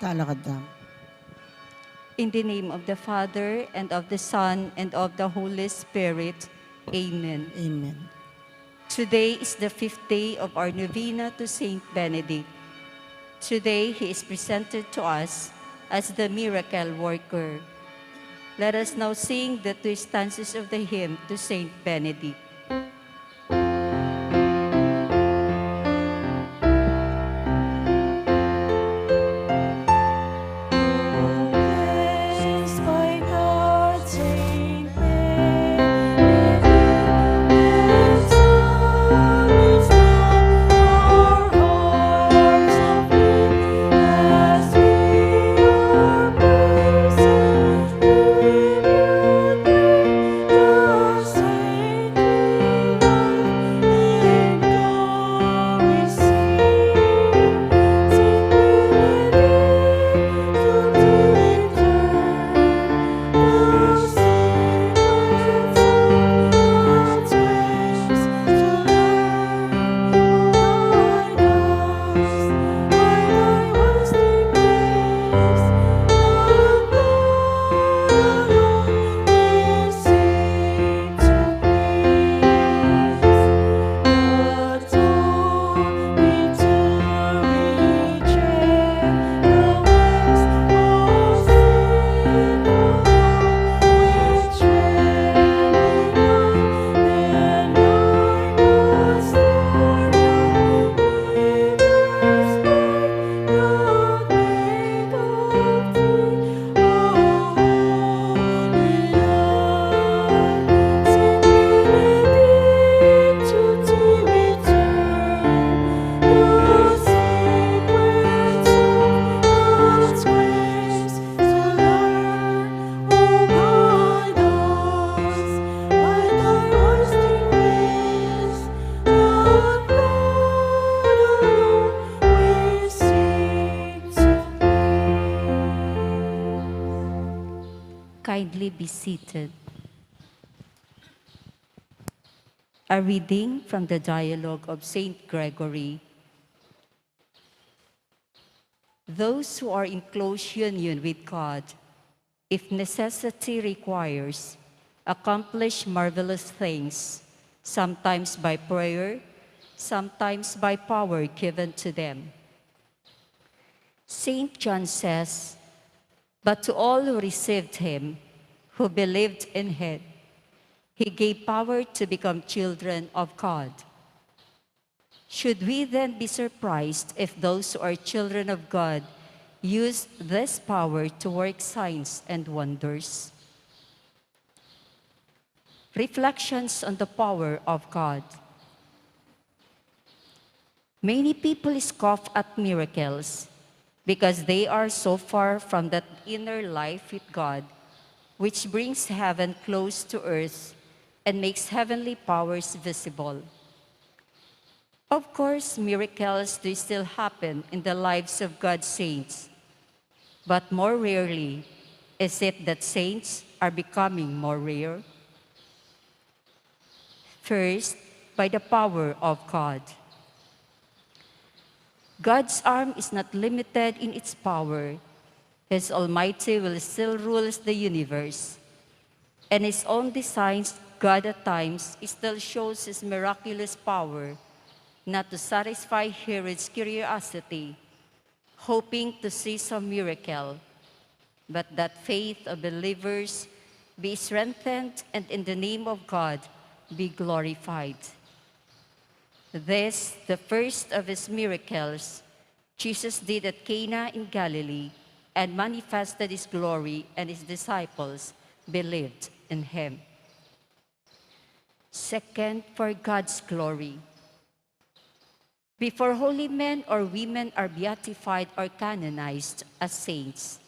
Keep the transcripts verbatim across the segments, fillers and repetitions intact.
Talakad tamu. In the name of the Father, and of the Son, and of the Holy Spirit. Amen. Amen. Today is the fifth day of our novena to Saint Benedict. Today, he is presented to us as the miracle worker. Let us now sing the two stanzas of the hymn to Saint Benedict. Kindly be seated. A reading from the Dialogue of Saint Gregory. Those who are in close union with God, if necessity requires, accomplish marvelous things, sometimes by prayer, sometimes by power given to them. Saint John says, "But to all who received him, who believed in him, he gave power to become children of God." Should we then be surprised if those who are children of God use this power to work signs and wonders? Reflections on the power of God. Many people scoff at miracles because they are so far from that inner life with God, which brings heaven close to earth and makes heavenly powers visible. Of course, miracles do still happen in the lives of God's saints, but more rarely is it that saints are becoming more rare. First, by the power of God. God's arm is not limited in its power. His almighty will still rules the universe, and his own designs, God at times still shows his miraculous power, not to satisfy Herod's curiosity, hoping to see some miracle, but that faith of believers be strengthened and in the name of God be glorified. This, the first of his miracles, Jesus did at Cana in Galilee and manifested his glory, and his disciples believed in him. Second, for God's glory. Before holy men or women are beatified or canonized as saints,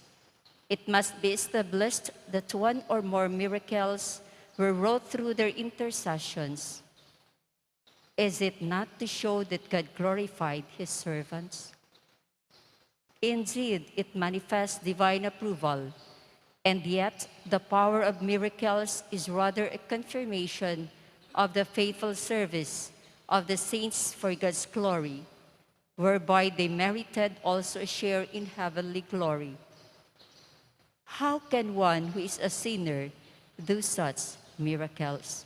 it must be established that one or more miracles were wrought through their intercessions. Is it not to show that God glorified his servants? Indeed, it manifests divine approval, and yet the power of miracles is rather a confirmation of the faithful service of the saints for God's glory. whereby they merited also a share in heavenly glory. How can one who is a sinner do such miracles?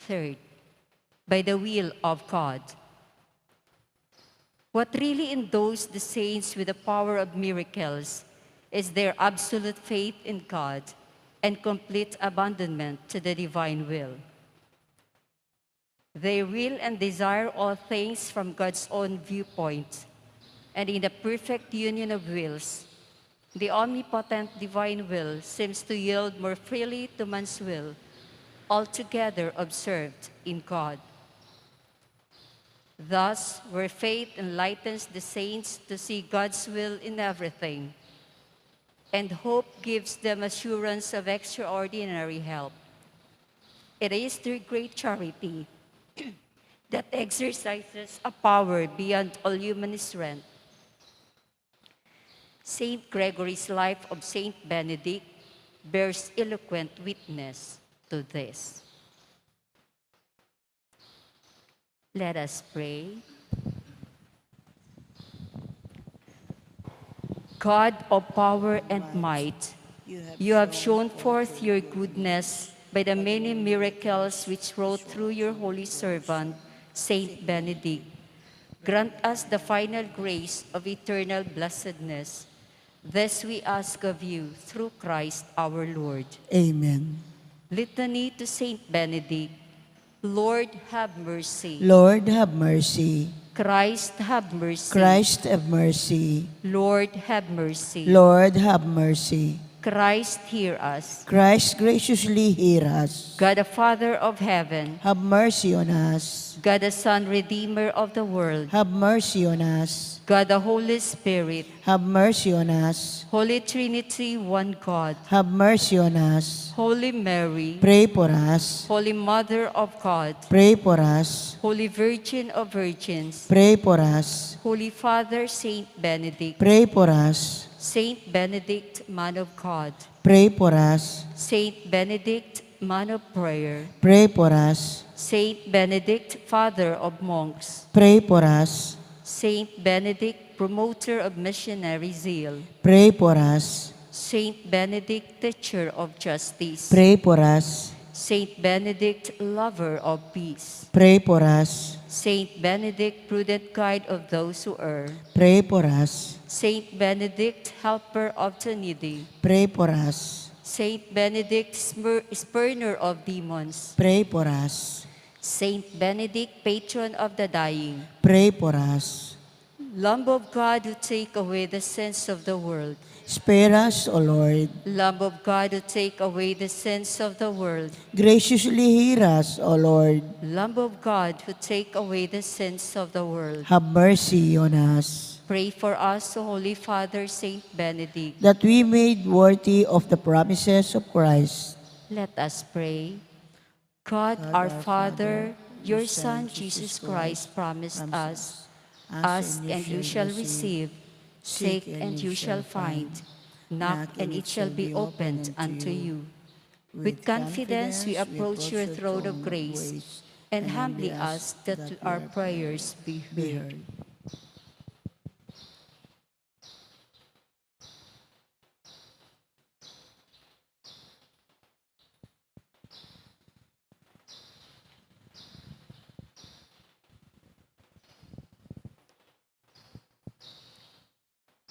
Third, by the will of God. What really endows the saints with the power of miracles is their absolute faith in God and complete abandonment to the divine will. They will and desire all things from God's own viewpoint, and in the perfect union of wills, the omnipotent divine will seems to yield more freely to man's will, altogether absorbed in God. Thus, where faith enlightens the saints to see God's will in everything, and hope gives them assurance of extraordinary help, it is their great charity that exercises a power beyond all human strength. Saint Gregory's life of Saint Benedict bears eloquent witness to this. Let us pray. God of power and might, you have shown forth your goodness by the many miracles which wrought through your holy servant, Saint Benedict. Grant us the final grace of eternal blessedness. This we ask of you through Christ our Lord. Amen. Litany to Saint Benedict. Lord, have mercy. Lord, have mercy. Christ, have mercy. Christ, have mercy. Lord, have mercy. Lord, have mercy. Christ, hear us. Christ, graciously hear us. God, the Father of heaven, have mercy on us. God, the Son, Redeemer of the world, have mercy on us. God, the Holy Spirit, have mercy on us. Holy Trinity, one God, have mercy on us. Holy Mary, pray for us. Holy Mother of God, pray for us. Holy Virgin of Virgins, pray for us. Holy Father Saint Benedict, pray for us. Saint Benedict, man of God, pray for us. Saint Benedict, man of prayer, pray for us. Saint Benedict, father of monks, pray for us. Saint Benedict, promoter of missionary zeal, pray for us. Saint Benedict, teacher of justice, pray for us. Saint Benedict, lover of peace, pray for us. Saint Benedict, prudent guide of those who err, pray for us. Saint Benedict, helper of the needy, pray for us. Saint Benedict, spur- spurner of demons, pray for us. Saint Benedict, patron of the dying, pray for us. Lamb of God, who take away the sins of the world, spare us, O Lord. Lamb of God, who take away the sins of the world, graciously hear us, O Lord. Lamb of God, who take away the sins of the world, have mercy on us. Pray for us, O Holy Father Saint Benedict, that we made worthy of the promises of Christ. Let us pray. God, our Father, your Son, Jesus Christ, promised us, "Ask, and you shall receive. Seek, and you shall find. Knock, and it shall be opened unto you." With confidence, we approach your throne of grace and humbly ask that our prayers be heard.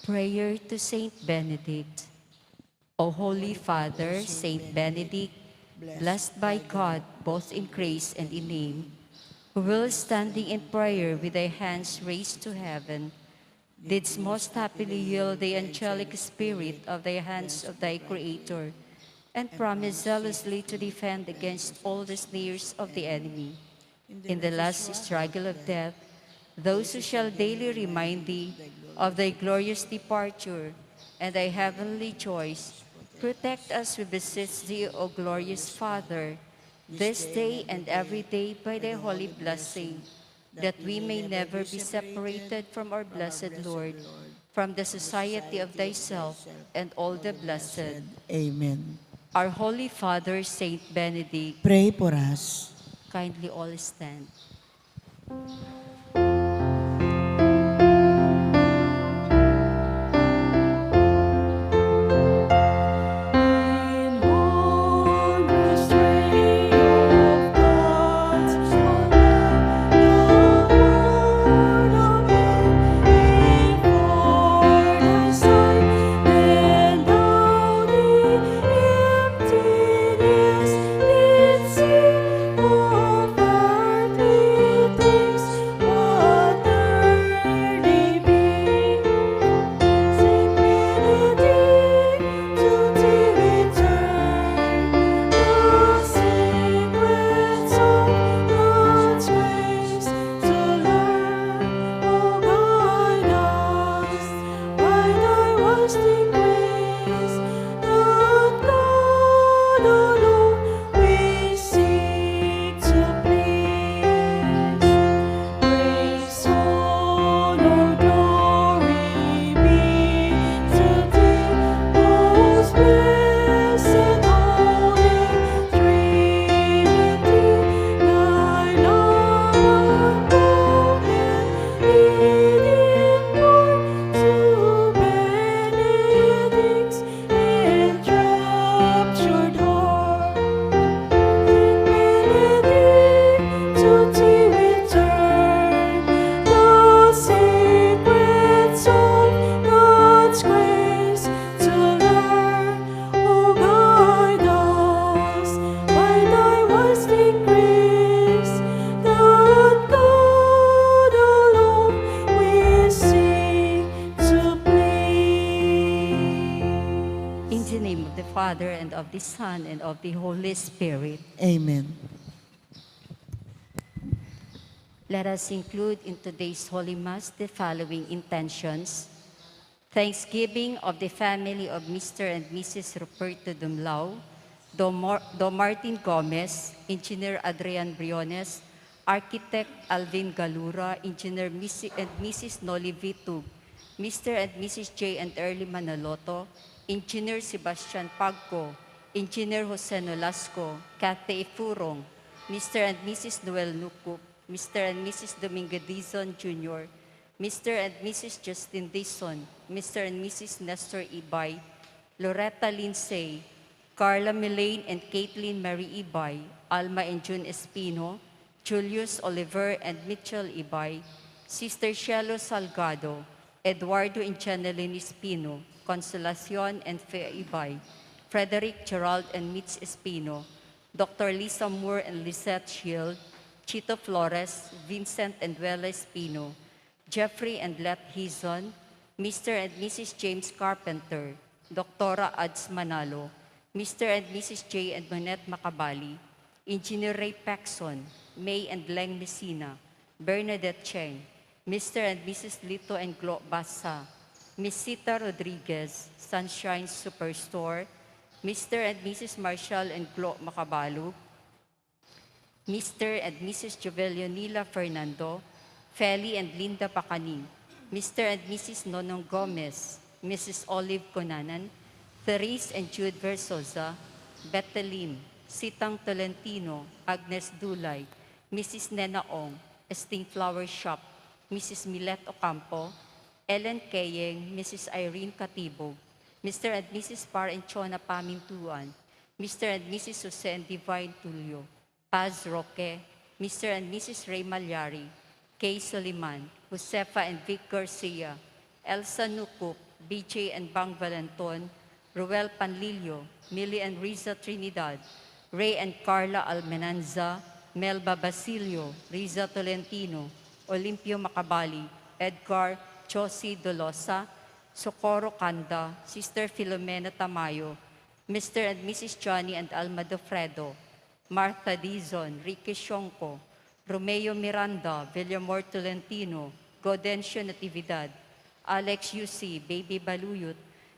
Prayer to Saint Benedict. O Holy Father, Saint Benedict, blessed by God both in grace and in name, who, while standing in prayer with thy hands raised to heaven, didst most happily yield the angelic spirit of thy hands of thy Creator, and promised zealously to defend against all the snares of the enemy. In the last struggle of death, those who shall daily remind thee of thy glorious departure and thy heavenly joys, protect us, we beseech thee, O glorious Father, this day and every day by thy holy blessing, that we may never be separated from our blessed Lord, from the society of thyself and all the blessed. Amen. Our Holy Father, Saint Benedict, pray for us. Kindly all stand. Father, and of the Son, and of the Holy Spirit. Amen. Let us include in today's Holy Mass the following intentions: Thanksgiving of the family of Mister and Missus Ruperto Dumlao, Dom, Dom Martin Gomez, Engineer Adrian Briones, Architect Alvin Galura, Engineer Missus and Missus Noli Vitug, Mister and Missus J and Early Manaloto, Engineer Sebastian Pagco, Engineer Jose Nolasco, Kathy Ifurong, Mister and Missus Noel Nukup, Mister and Missus Domingo Dizon Junior, Mister and Missus Justin Dizon, Mister and Missus Nestor Ibay, Loretta Lindsay, Carla Milaine and Caitlin Marie Ibay, Alma and June Espino, Julius Oliver and Mitchell Ibay, Sister Shelo Salgado, Eduardo and Janeline Espino, Consolacion and Fe Ibay, Frederick Gerald and Mitch Espino, Doctor Lisa Moore and Lisette Shield, Chito Flores, Vincent and Wella Espino, Jeffrey and Let Hizon, Mister and Missus James Carpenter, Doctora Ads Manalo, Mister and Missus J and Monette Macabali, Engineer Ray Paxson, May and Leng Messina, Bernadette Cheng, Mister and Missus Lito and Glo Basa, Miss Sita Rodriguez, Sunshine Superstore, Mister and Missus Marshall and Glo Macabalug, Mister and Missus Jovelionila Fernando, Feli and Linda Pacanin, Mister and Missus Nonong Gomez, Missus Olive Conanan, Therese and Jude Versosa, Betelim, Sitang Tolentino, Agnes Dulay, Missus Nena Ong, Esting Flower Shop, Missus Milet Ocampo, Ellen Keyeng, Missus Irene Catibo, Mister and Missus Par and Chona Pamintuan, Mister and Missus Jose and Divine Tulio, Paz Roque, Mister and Missus Ray Malyari, Kay Soliman, Josefa and Vic Garcia, Elsa Nukup, B J and Bang Valenton, Ruel Panlilio, Millie and Riza Trinidad, Ray and Carla Almenanza, Melba Basilio, Riza Tolentino, Olimpio Macabali, Edgar, Josie Dolosa, Socorro Canda, Sister Filomena Tamayo, Mister and Missus Johnny and Alma Dofredo, Martha Dizon, Ricky Shonco, Romeo Miranda, Villamor Tolentino, Gaudencio Natividad, Alex Yusi, Baby Baluyut,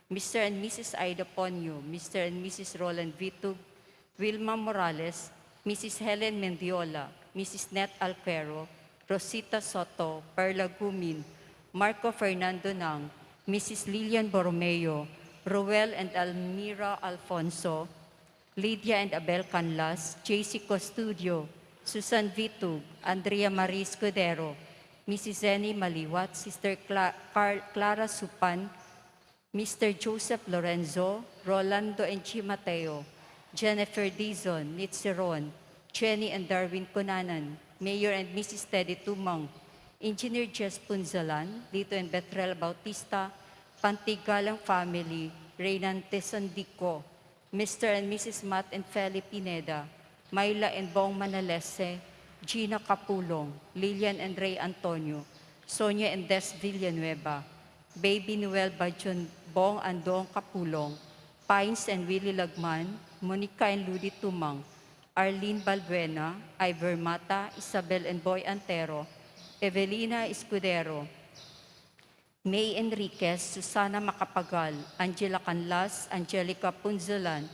Mister and Missus Ida Ponyo, Mister and Missus Roland Vitug, Wilma Morales, Missus Helen Mendiola, Missus Net Alquero, Rosita Soto, Perla Gumin, Marco Fernando Nang, Missus Lilian Borromeo, Roel and Almira Alfonso, Lydia and Abel Canlas, J C Costudio, Susan Vitug, Andrea Marie Escudero, Missus Zenny Maliwat, Sister Cla- Car- Clara Supan, Mister Joseph Lorenzo, Rolando and Chi Mateo, Jennifer Dizon, Nitzeron, Jenny and Darwin Cunanan, Mayor and Missus Teddy Tumang, Engineer Jess Punzalan, Lito and Betrel Bautista, Pantigalang family, Reynante Sandico, Mister and Missus Matt and Feli Pineda, Myla and Bong Manalese, Gina Capulong, Lilian and Ray Antonio, Sonia and Des Villanueva, Baby Noel Bajon Bong Andong Capulong, Pines and Willie Lagman, Monica and Ludi Tumang, Arlene Balbuena, Ivor Mata, Isabel and Boy Antero, Evelina Escudero, May Enriquez, Susana Macapagal, Angela Canlas, Angelica Punzalan,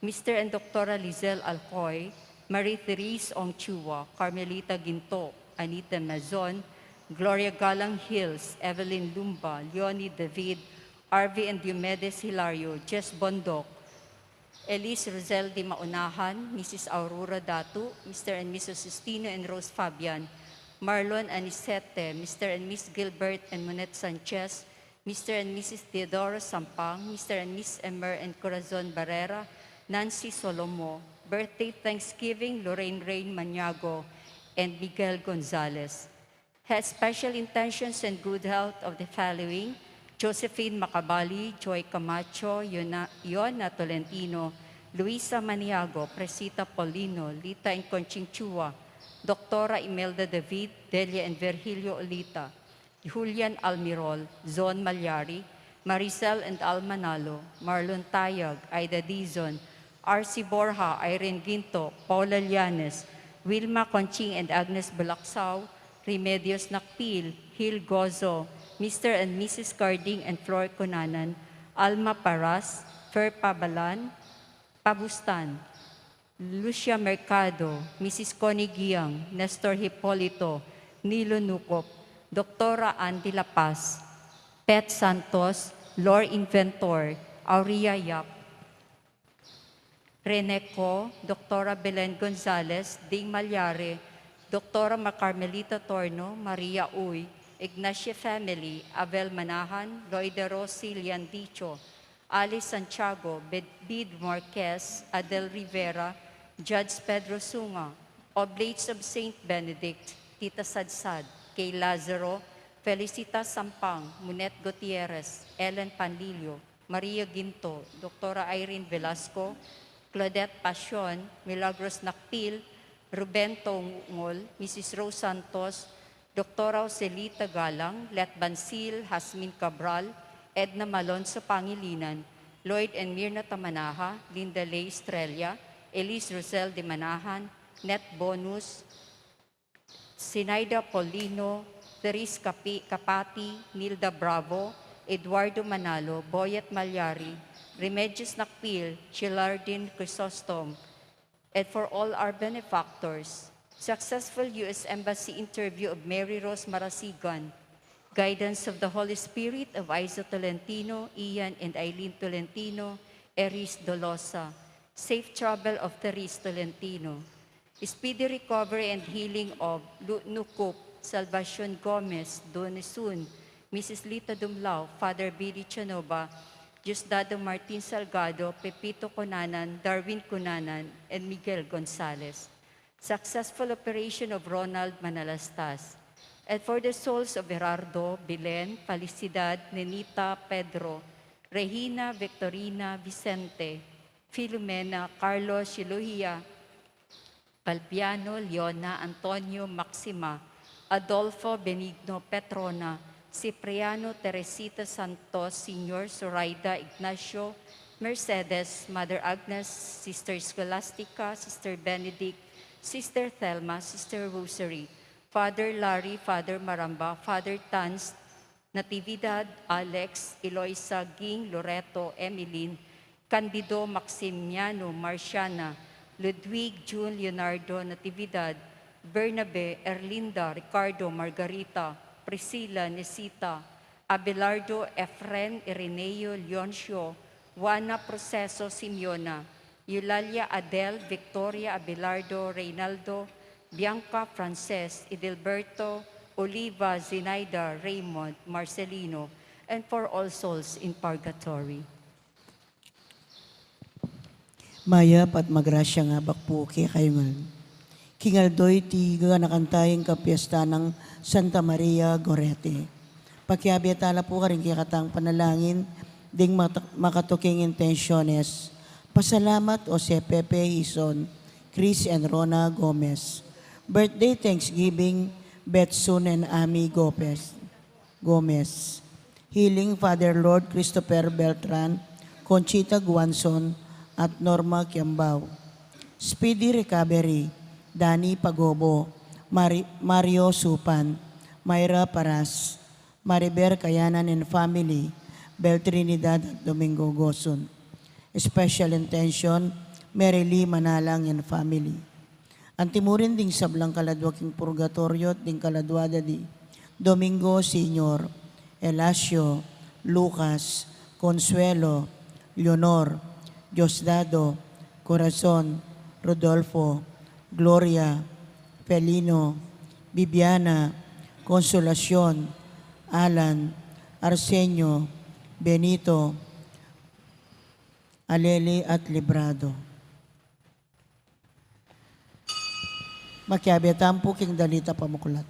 Mister and Doctora Lizelle Alcoy, Marie Therese Ong Chua, Carmelita Ginto, Anita Mazon, Gloria Galang Hills, Evelyn Lumba, Leonie David, R V and Diomedes Hilario, Jess Bondoc, Elise Rosel de Maunahan, Missus Aurora Datu, Mister and Missus Justino and Rose Fabian, Marlon Anicete, Mister and Miss Gilbert and Monette Sanchez, Mister and Missus Teodoro Sampang, Mister and Miss Emer and Corazon Barrera, Nancy Solomo, birthday Thanksgiving, Lorraine Rain Maniago, and Miguel Gonzalez. Has special intentions and good health of the following: Josephine Macabali, Joy Camacho, Yona, Yona Tolentino, Luisa Maniago, Presita Paulino, Lita and Conching Chua, Doctora Imelda David, Delia and Virgilio Olita, Julian Almirol, Zon Malyari, Maricel and Alma Nalo, Marlon Tayag, Aida Dizon, R C Borja, Irene Ginto, Paula Llanes, Wilma Conching and Agnes Balaksao, Remedios Nakpil, Hil Gozo, Mister and Missus Carding and Flor Cunanan, Alma Paras, Fer Pabalan, Pabustan, Lucia Mercado, Missus Connie Giang, Nestor Hipolito, Nilo Nucop, Doktora Andy La Paz, Pet Santos, Lor Inventor, Aurea Yap, Rene Co, Doktora Belen Gonzalez, Ding Malyari, Doktora Ma Carmelita Torno, Maria Uy, Ignacia family, Abel Manahan, Loida Rosi Liandicho, Alice Santiago, Bed-, Bid Marquez, Adel Rivera, Judge Pedro Sunga, Oblates of Saint Benedict, Tita Sadsad, Kay Lazaro, Felicita Sampang, Munet Gutierrez, Ellen Panlilio, Maria Ginto, Doktora Irene Velasco, Claudette Pasion, Milagros Nakpil, Ruben Tongol, Missus Rose Santos, Doktora Joselita Galang, Let Bansil, Hasmin Cabral, Edna Malonzo Pangilinan, Lloyd and Mirna Tamanaha, Linda Lay Estrella, Elise Rosel de Manahan, Net Bonus, Sinaida Paulino, Therese Capi-, Capati, Nilda Bravo, Eduardo Manalo, Boyet Malyari, Remedios Nakpil, Chilardin Chrysostom, and for all our benefactors. Successful U S Embassy interview of Mary Rose Marasigan. Guidance of the Holy Spirit of Aiza Tolentino, Ian and Eileen Tolentino, Eris Dolosa. Safe travel of Therese Tolentino. Speedy recovery and healing of Lu-, Nukup, Salvacion Gomez, Donisun, Missus Lita Dumlao, Father Billy Chanova, Diosdado Martin Salgado, Pepito Cunanan, Darwin Cunanan, and Miguel Gonzalez. Successful operation of Ronald Manalastas. And for the souls of Gerardo, Belen, Felicidad, Nenita, Pedro, Regina, Victorina, Vicente, Filomena, Carlos, Elogia, Balbiano, Leona, Antonio, Maxima, Adolfo, Benigno, Petrona, Cipriano, Teresita, Santos, Senior, Zoraida, Ignacio, Mercedes, Mother Agnes, Sister Scholastica, Sister Benedict, Sister Thelma, Sister Rosary, Father Larry, Father Maramba, Father Tans, Natividad, Alex, Eloisa, Ging, Loreto, Emilin, Candido, Maximiano, Marciana, Ludwig, June, Leonardo, Natividad, Bernabe, Erlinda, Ricardo, Margarita, Priscilla, Nesita, Abelardo, Efren, Ireneo, Leoncio, Juana, Proceso, Simeona, Eulalia, Adel, Victoria, Abelardo, Reynaldo, Bianca, Frances, Edelberto, Oliva, Zinaida, Raymond, Marcelino, and for all souls in purgatory. Mayap at magrasyang abak pu kekayu ngan. King aldo iti, gaganakan taya ing kapiestan nang Santa Maria Gorete. Pakiabe tala pu karing kekatang panalangin ding mata-, makatuking intensyones. Pasalamat Jose Pepe Ison, Chris and Rona Gomez. Birthday thanksgiving, Betsun and Ami Gomez. Gomez. Healing, Father Lord Christopher Beltran, Conchita Guanzon, at Norma Kiambao. Speedy recovery, Danny Pagobo, Mari-, Mario Supan, Myra Paras, Mariber Kayanan and family, Bel Trinidad at Domingo Gosun. Special intention, Mary Lee Manalang and family. Antimurin ding sablang kaladwa king purgatoryo at ding kaladwa da di Domingo Senior, Elasio, Lucas, Consuelo, Leonor, Diosdado, Corazon, Rodolfo, Gloria, Felino, Bibiana, Consolacion, Alan, Arsenio, Benito, Aleli at Librado. Makiabe tamu pu king dalita pamuklat.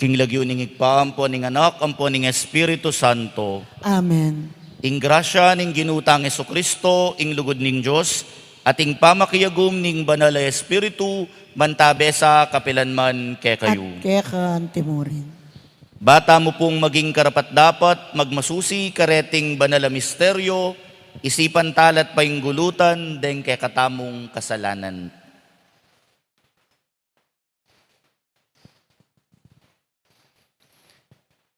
King lagyu ning Ibpa, ampo ning Anak, ampo ning Espiritu Santo. Amen. Ing grasya ning Ginu tang Jesucristo, ing lugud ning Dios, at ing pamakiagum ning Banal a Espiritu, mantabe sa kapilan man kekayu. At keka antimurin. Ba tamu pung maging karapat-dapat magmasusi kareting banal a misteryo, isipan tala at painggulutan deng kekatamung kasalanan.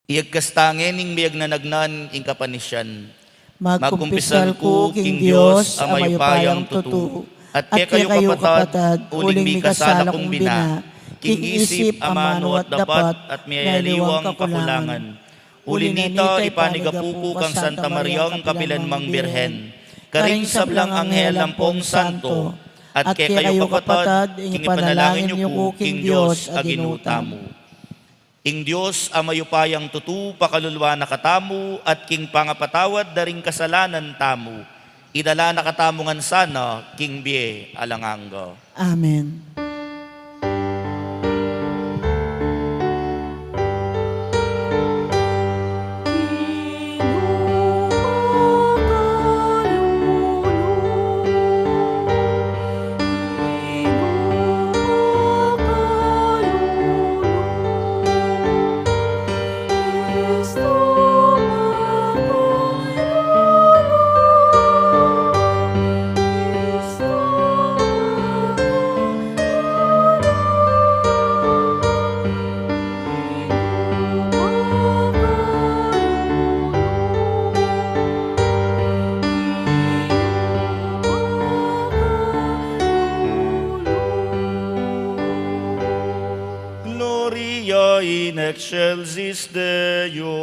Iyagkas ta ngening miyagnanagnan ing kapanisian. Magkumpisal ku king Dios a mayupayang tutu, at kekayu kapatad, uling mikasala kung bina, king isip, amanu at dapat, at miyayaliwang kakulangan. Uli na nita, ipanigapu ku kang Santa Mariang kapilan mang Birhen, karing sablang anghel ampong santo, at kekayu kapatad, ing ipanalangin yu ku king Dios a Ginu tamu. Ing Dios a mayupayang tutu, pakaluluan na katamu, at king pangapatawad da ring kasalanan tamu, idala na katamu ngan sana king bie alang angga. Amen. Gloria in excelsis Deo.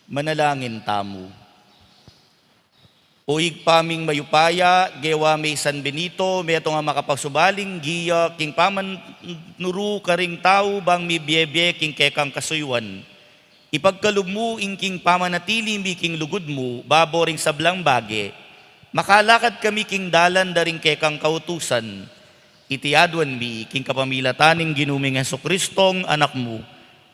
Manalangin tamu. O Ibpa ming mayupaya, gewa me i San Benito, metung a makapagsubaling giya king pamanuru karing tau bang mibie-bie king kekang kasuyuan. Ipagkalub mu ing king pamanatili mi king lugud mu, babo ring sablang bage, makalakad kami king dalan da ring kekang kautusan. Iti aduan mi king kapamilatan ning Ginu ming Jesucristong Anak mu,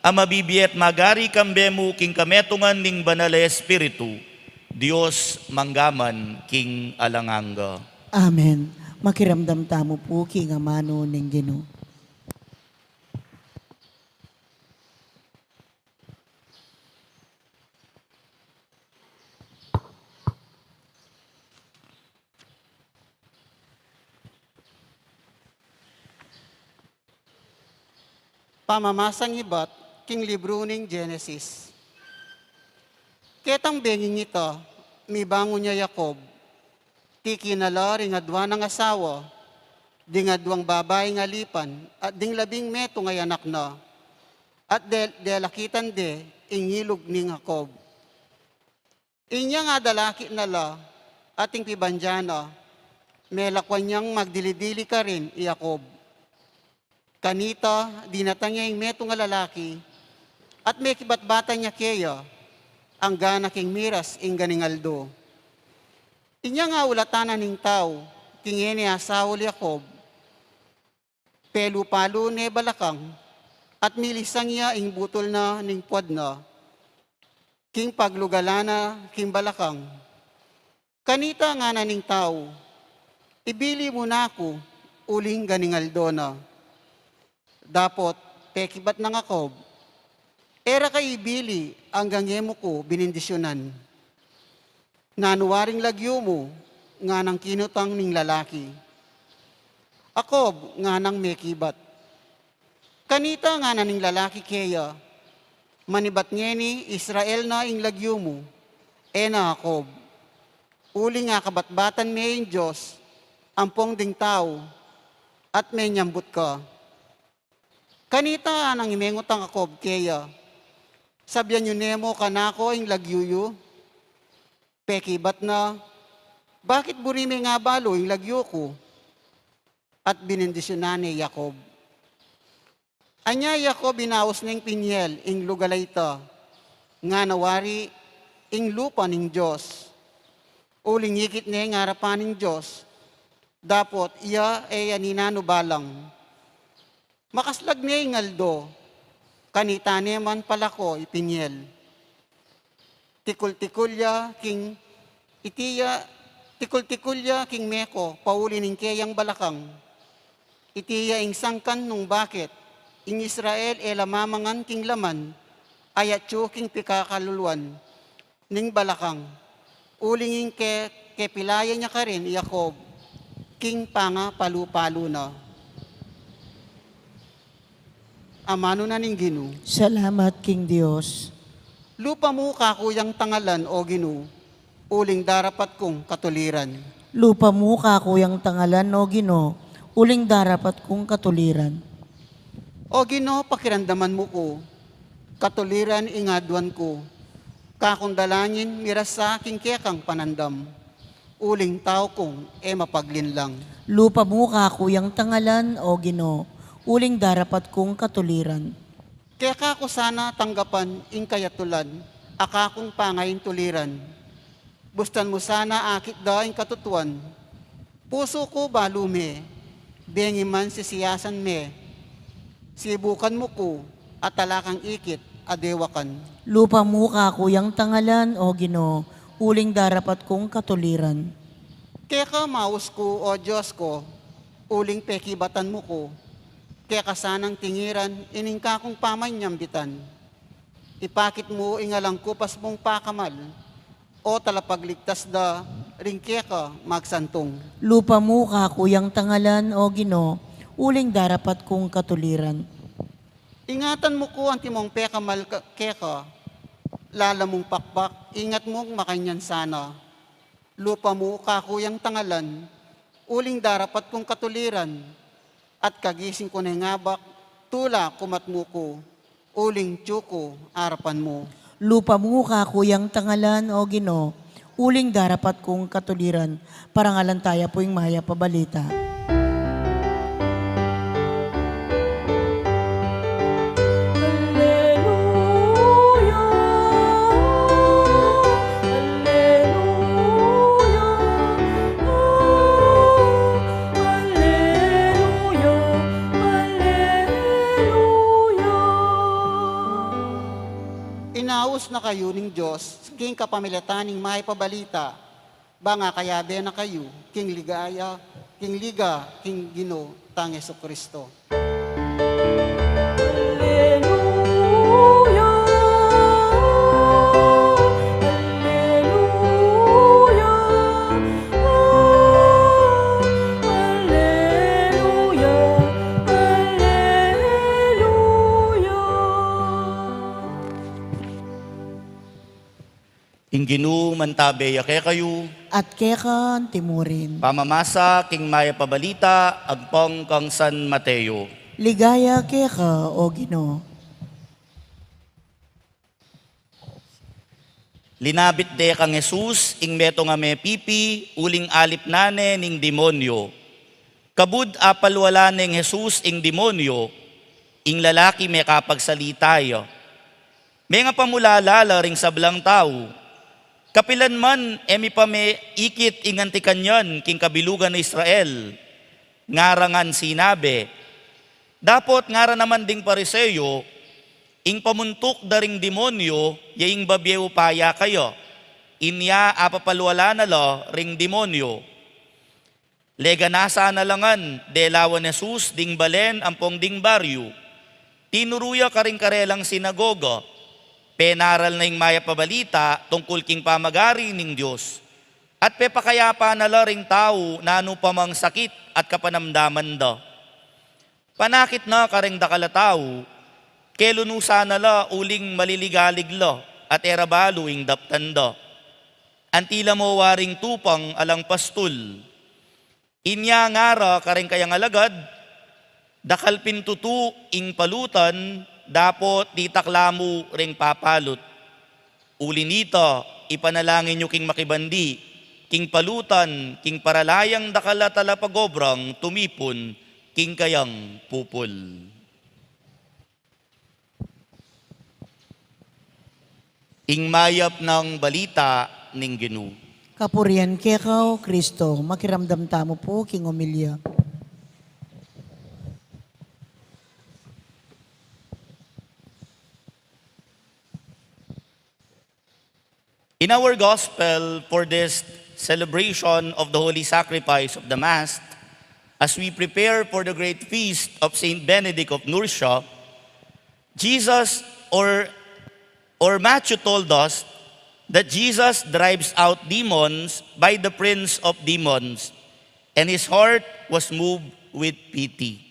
a mabibie at magari kambe mu king kametungan ning Banal a Espiritu, Dios mangga man king alang angga. Amen. Makiramdam tamu pu king amanu ning Ginu. Pamamasang ibat king libru ning Genesis. Ketang benging ita, mibangun ya i Jacob. Tiki na la ring adua nang asawa, ding aduang babaing alipan, at ding labing metung a anak na, at de-, delakitan de ing ilug ning Jacob. Inya ngadalaki na la, at ing pibandia na, melakwan yang magdili-dili karin i Jacob. Kanita, dinatang ya ing metung a lalaki, at mekibatbatan ya keya, anggana king miras ing ganing aldo. Inya ngaulatan na ning tau king e ne asaul i Jacob, pelupalu ne balakang, at milisang ya ing butul na ning puad na, king paglugalan na king balakang. Kanita ngana ning tau, "Ibili mu na ku, uling ganing aldo na." Dapot, pekibat nang Jacob, "E ra ka ibili anggang e mu ku binindisyunan." "Nanu waring lagyu mu?" nganang kinutang ning lalaki. "Jacob," nganang mekibat. Kanita ngana ning lalaki keya, "Manibat ngeni Israel na ing lagyu mu, e na Jacob. Uling akabatbatan me ing Dios ampong ding tau, at menyambut ka." Kanita nganang mengutang Jacob keya, "Sabian yu ne mu kanako ing lagyu yu?" Pekibat na, "Bakit buri me nga balu ing lagyu ku?" At binindisyunan ne i Jacob. Anya i Jacob inaus neng Peniel ing lugal a ita, ngana wari, "Ing lupa ning Dios." Uling ikit ne ing arapan ning Dios, dapot iya e ya ninanu balang. Makaslag ne ing aldo, kanita ne man palako i Peniel. Tikul-tikul ya king, iti ya, tikul-tikul ya king meko, pauli ning keyang balakang. Iti ya ing sangkan nung bakit ing Israel e la mamangan king laman a yatyu king pikakaluluan ning balakang. Uling ing ke-, kepilayan ya karin i Jacob king pangapalu-palu na. Amanu na ning Ginu. Salamat king Dios. Lupa mu kaku yang tangalan, O Ginu, uling darapat kung katuliran. Lupa mu kaku yang tangalan, O Ginu, uling darapat kung katuliran. O Ginu, pakiramdaman mu ku, katuliran ing aduan ku. Kakung dalangin, miras sa king kekang panandam. Uling tau kung e mapaglinlang. Lupa mu kaku yang tangalan, O Ginu, uling darapat kung katuliran. Keka ku sana tanggapan ing kayatulan a kakung pangaintuliran. Bustan mu sana akit da ing katutuan. Pusu ku balu me, bengi man sisiyasan me. Sibukan mu ku, at ala kang ikit a dewakan. Lupa mu kaku yang tangalan, O Ginu, uling darapat kung katuliran. Keka maus ku, O Dios ku, uling pekibatan mu ku. Keka sanang tingiran ining kakung pamanyambitan. Ipakit mu ing alang kupas mung pakamal, O Talapagligtas da ring keka magsantung. Lupa mu kaku yang tangalan, O Ginu, uling darapat kung katuliran. Ingatan mu ku antimong pekamal ka-, keka, lala mung pakpak, ingat mung makanyan sana. Lupa mu kaku yang tangalan, uling darapat kung katuliran, at kagising ku neng abak, tula kumat mu ku, uling tyu ku arapan mu. Lupa mu kaku yang tangalan, O Ginu, uling darapat kung katuliran. Parangalan taya pu ing Mayap a Balita. Alleluia, alleluia, alleluia, alleluia. Inaus na kayu ning Dios king kapamilatan ning Mayap a Balita, bang akayabe na kayu king ligaya, king liga king Ginu tang Jesucristo. Alleluia, alleluia, alleluia, alleluia. Ginu mantabe ya kekayu. At keka antimurin. Pamamasa king Mayap a Balita agpang kang San Mateo. Ligaya keka, O Ginu. Linabit de kang Jesus ing metung a mepipi uling alip na ne ning demonyo. Kabud apalwala neng Jesus ing demonyo, ing lalaki mekapagsalita ya. Mengapamulala la ring sablang tau. Kapilan man e mi pa meikit ing anti kanyan king kabilugan na Israel. Ngara ngan sinabi, dapot ngara naman ding Pariseo, ing pamuntuk da ring demonyo, ya ing babie upaya kaya. Inya apapalwala na la ring demonyo. Leganasan na la ngan, delawan Jesus ding balen ampong ding baryu. Tinuru ya karing karelang sinagoga. Penaral na ing Mayap a Balita tungkul king pamagari ning Dios. At pepakayapan na la ring tau nanu pa mang sakit at kapanamdaman da. Panakit na kareng dakal a tau, kelunusan na la uling maliligalig la, at e ra balu ing daptan da. Anti la mo waring tupang alang pastul. Inya ngara kareng kayang alagad, dakal pin tutu ing palutan, dapot ditak la mu ring papalut. Uli nita, ipanalangin yu king makibandi, king palutan, king para la yang dakal a talapagobrang tumipun king kayang pupul. Ing Mayap nang Balita ning Ginu. Kapurian keka, O Kristo. Makiramdam tamu pu king omilya. In our gospel for this celebration of the holy sacrifice of the Mass, as we prepare for the great feast of Saint Benedict of Nursia, Jesus or, or Matthew told us that Jesus drives out demons by the prince of demons, and his heart was moved with pity.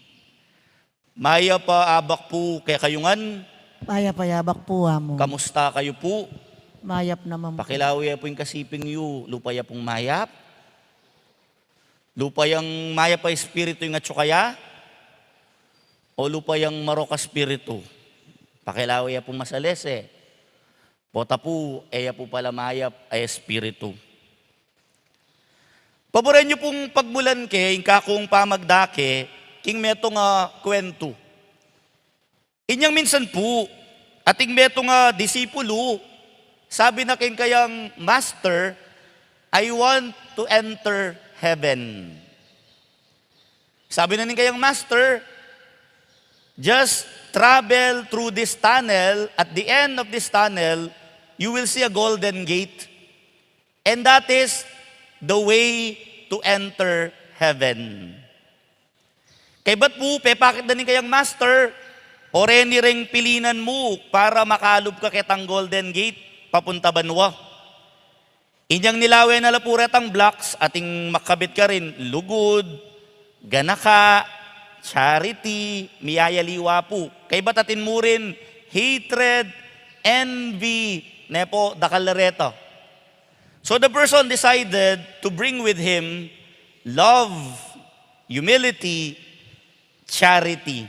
Mayap a abak pu kekayu ngan. Mayap a abak pu, Amu. Kamusta kayu pu? Mayap naman pu. Pakilawe pu ing kasiping yu, lupa ya pung mayap? Lupa yang mayap a espiritu ing atyu kaya? O lupa yang marok a espiritu? Pakilawe ya pung masalese. Pota pu, e ya pu pala mayap a espiritu. Paboran yu pung pagmulan ke ing kakung pamagdake king metung a kwentu. Inyang minsan pu, ating metung a disipulu, sabi na king kayang, "Master, I want to enter heaven." Sabi na ning kayang master, "Just travel through this tunnel. At the end of this tunnel, you will see a golden gate. And that is the way to enter heaven." Kaybat pu, pepakit da ning kayang master, "O reni reng pilinan mu para makalub ka ketang golden gate papunta banua." Inyang nilawe na la pu retang blocks, ating makabit karin, lugud, ganaka, charity, miyayaliwa pu. Kaybat atin mu rin, hatred, envy, ne pu, dakal la reta. So the person decided to bring with him love, humility, charity.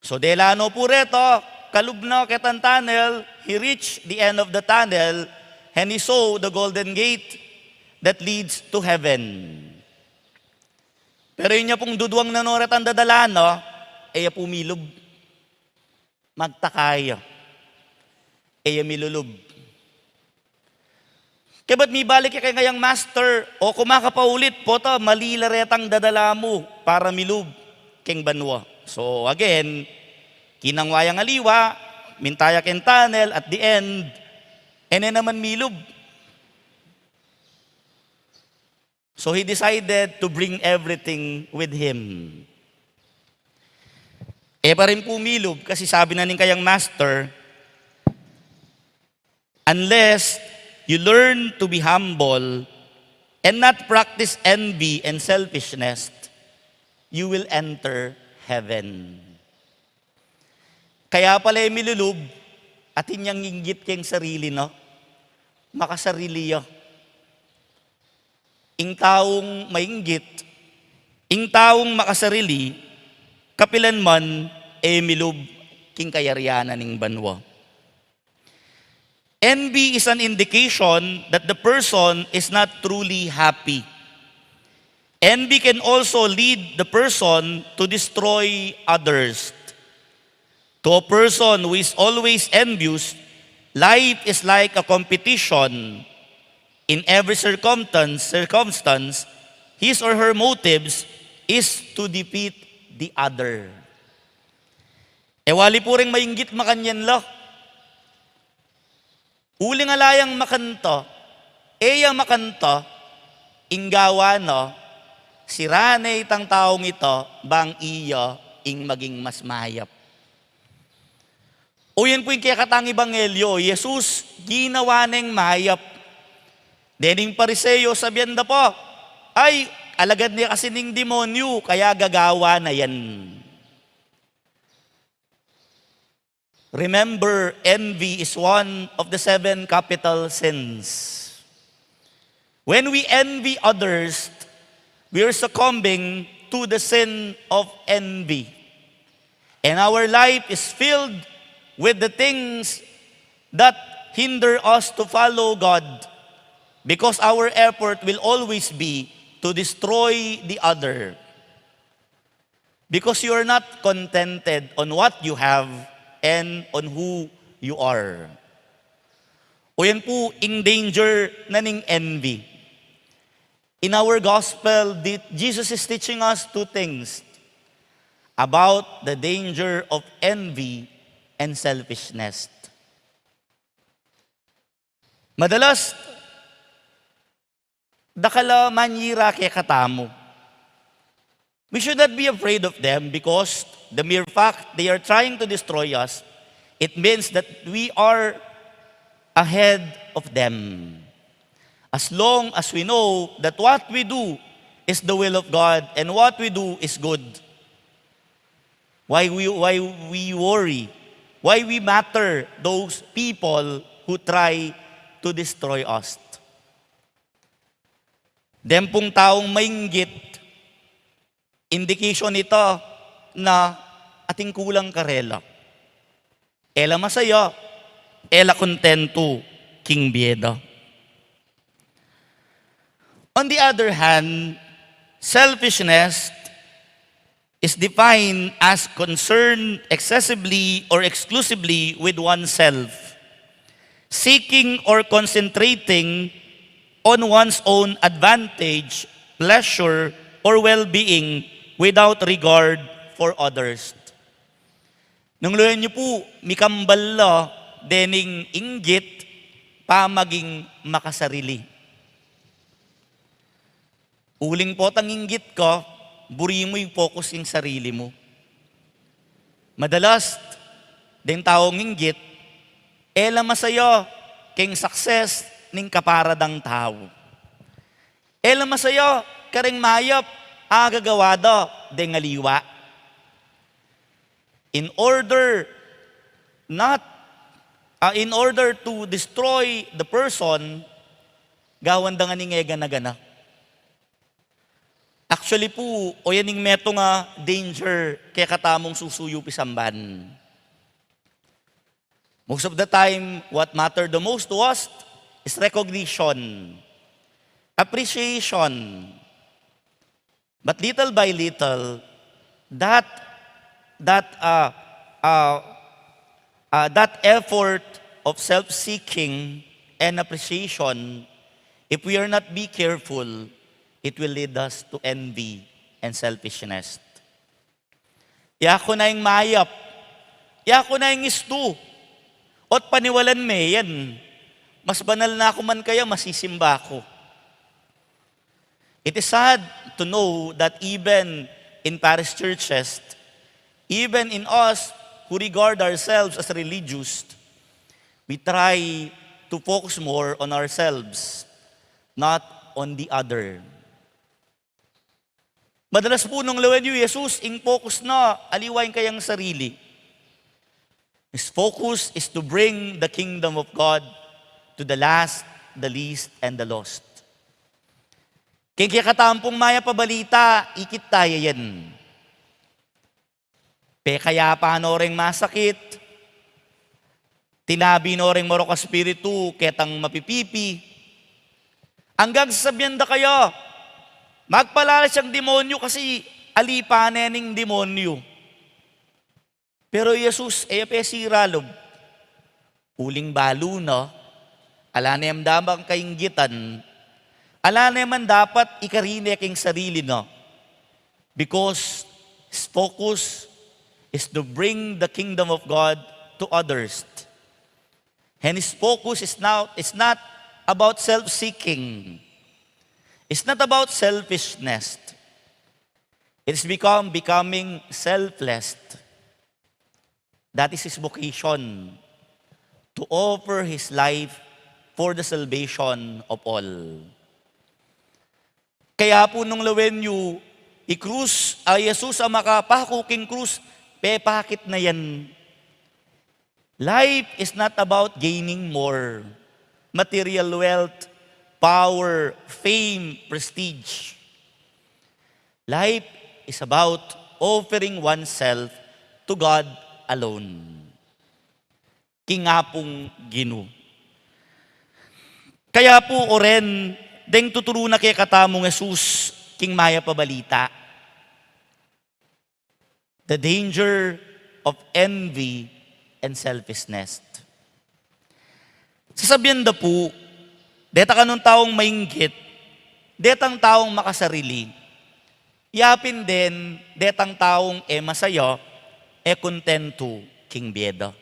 So dela no pu reta, kalub na ketang tunnel, he reached the end of the tunnel, and he saw the golden gate that leads to heaven. Pero inya pung duduang na no retang dadalan, no, e ya pu milub. Magtaka ya. E ya milulub. Kaybat mibalik ya keng kayang master, "O, kumakapa ulit, pota mali la retang dadala mu para milub keng banua." So again, kinangwa yang aliwa, minta ya keng tunnel, at the end, e ne naman milub. So he decided to bring everything with him. E pa rin pu milub kasi sabi na ning kayang master, "Unless you learn to be humble and not practice envy and selfishness, you will enter heaven." Kaya pala e milulub, atin yang inggit keng sarili, no? makasarili ya. Ing taung mainggit, ing taung makasarili, kapilan man e milub king kayarian na ning banua. Envy is an indication that the person is not truly happy. Envy can also lead the person to destroy others. To a person who is always envious, life is like a competition. In every circumstance, circumstance, his or her motives is to defeat the other. E wali pu ring mainggit makanyan la. Uling ala yang makanyan, e ya makanyan, ing gawa na, sira ne itang taung ita, bang iya ing maging mas mayap. O yan pu ing kekatang ebanghelyo, Jesus, ginawa neng mayap. Dening Pariseo, sabian da pa, "Ay, alagad ne kasi ning demonyo, kaya gagawa na yan." Remember, envy is one of the seven capital sins. When we envy others, we are succumbing to the sin of envy. And our life is filled with the things that hinder us to follow God, because our effort will always be to destroy the other. Because you are not contented on what you have and on who you are. O yan pu ing danger na ning envy. In our gospel, di-, Jesus is teaching us two things about the danger of envy and selfishness. Madalas, dakal a manyira kekatamu. We should not be afraid of them, because the mere fact they are trying to destroy us, it means that we are ahead of them. As long as we know that what we do is the will of God and what we do is good, why we, why we worry? Why we matter those people who try to destroy us? Deng pung taung mainggit, indication ita na atin kulang karela. E la masaya, e la kontentu king bie da. On the other hand, selfishness is defined as concern excessively or exclusively with oneself, seeking or concentrating on one's own advantage, pleasure, or well-being without regard for others. Nung luyan yu pu, mikambal la dening inggit, pamaging makasarili. Uling potang inggit ka, buri mu i-focus ing sarili mu. Madalas, deng taung inggit, e la masaya keng success ning kapara dang tau. E la masaya kareng mayap a gagawa da deng aliwa. In order not, ah, in order to destroy the person, gawan da ngeni ing e gana-gana. Actually pu, o yan ing metung a danger kekatamung susuyu pisamban. Most of the time, what matter the most to us is recognition, appreciation. But little by little, that, that, uh, uh, uh, that effort of self-seeking and appreciation, if we are not be careful, it will lead us to envy and selfishness. Yaku na ing mayap. Yaku na ing istu. Ot paniwalan me yan. Mas banal na ku man kaya, masisimba ku. It is sad to know that even in parish churches, even in us who regard ourselves as religious, we try to focus more on ourselves, not on the other. Madalas pu nung lawen yu i Jesus, ing focus na, aliwa ing kayang sarili. His focus is to bring the kingdom of God to the last the least and the lost. Keng kekatamung mayap a balita, ikit taya yan. Pekayapa no reng masakit, tinabi no reng marok a espiritu ketang mapipipi. Anggang sasabian da kaya, magpalalas yang demonyu kasi alipan ne ning demonyu. Pero i Jesus, e ya pe sira lub. Uling balu na, ala ne man dapat kainggitan, ala ne man dapat ikarine king sarili na. Because his focus is to bring the kingdom of God to others. And his focus is not, is not about self-seeking. It's not about selfishness. It's become, becoming selfless. That is his vocation, to offer his life for the salvation of all. Kaya pu nung lawen yu, i krus, a Jesus a makapaku king krus, pepakit na yan. Life is not about gaining more material wealth, power, fame, prestige. Life is about offering oneself to God alone. King Apung Ginu. Kaya pu, o ren, deng tuturu na kekatamung Jesus king mayap a balita, the danger of envy and selfishness. Sasabian da pu, deta kanung taung mainggit, detang taung makasarili, yapin den, detang taung e masaya, e kontentu king bie da.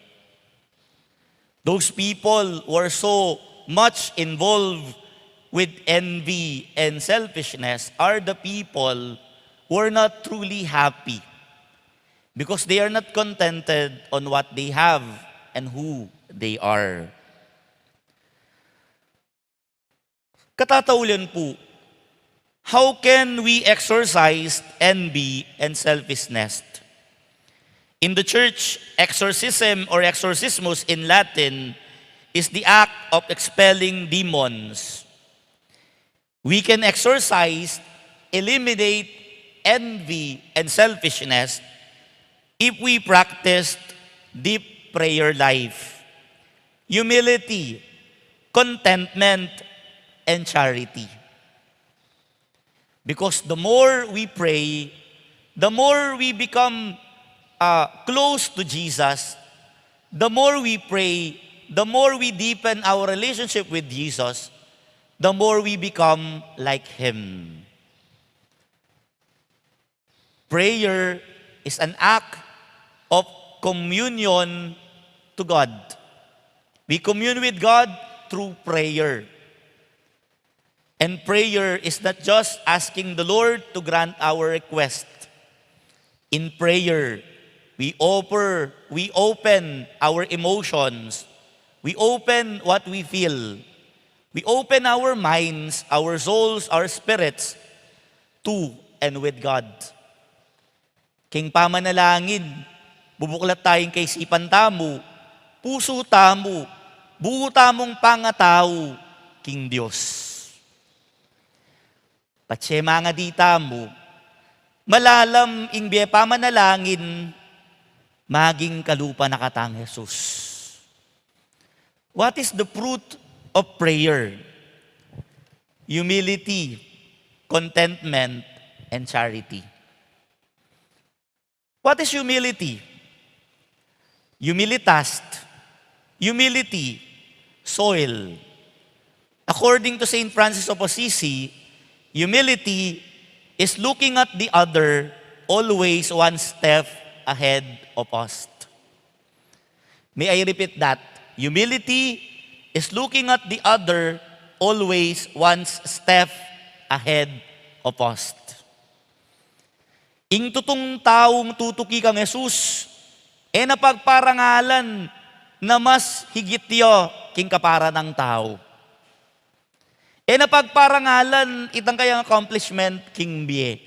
Those people who are so much involved with envy and selfishness are the people who are not truly happy because they are not contented on what they have and who they are. Katataulian pu, how can we exorcise envy and selfishness? In the church, exorcism or exorcismus in Latin is the act of expelling demons. We can exorcise, eliminate envy and selfishness if we practice deep prayer life, humility, contentment, and charity. Because the more we pray, the more we become, uh, close to Jesus, the more we pray, the more we deepen our relationship with Jesus, the more we become like Him. Prayer is an act of communion to God. We commune with God through prayer. And prayer is not just asking the Lord to grant our request. In prayer, we offer, we open our emotions, we open what we feel, we open our minds, our souls, our spirits to and with God. King pamanalangin, bubuklat taya ing kaisipan tamu, pusu tamu, buu tamung pangatau king Dios. Patse mangadi tamu, malalam ing bie pamanalangin, maging kalupa na katang Jesus. What is the fruit of prayer? Humility, contentment, and charity. What is humility? Humilitas, humility, soil. According to Saint Francis of Assisi, humility is looking at the other always one step ahead of us. May I repeat that? Humility is looking at the other always one step ahead of us. Ing tutung taung tutuki kang Jesus, e na pagparangalan na mas higit ya king kaparan nang tau. E na pagparangalan itang kayang accomplishment king bie.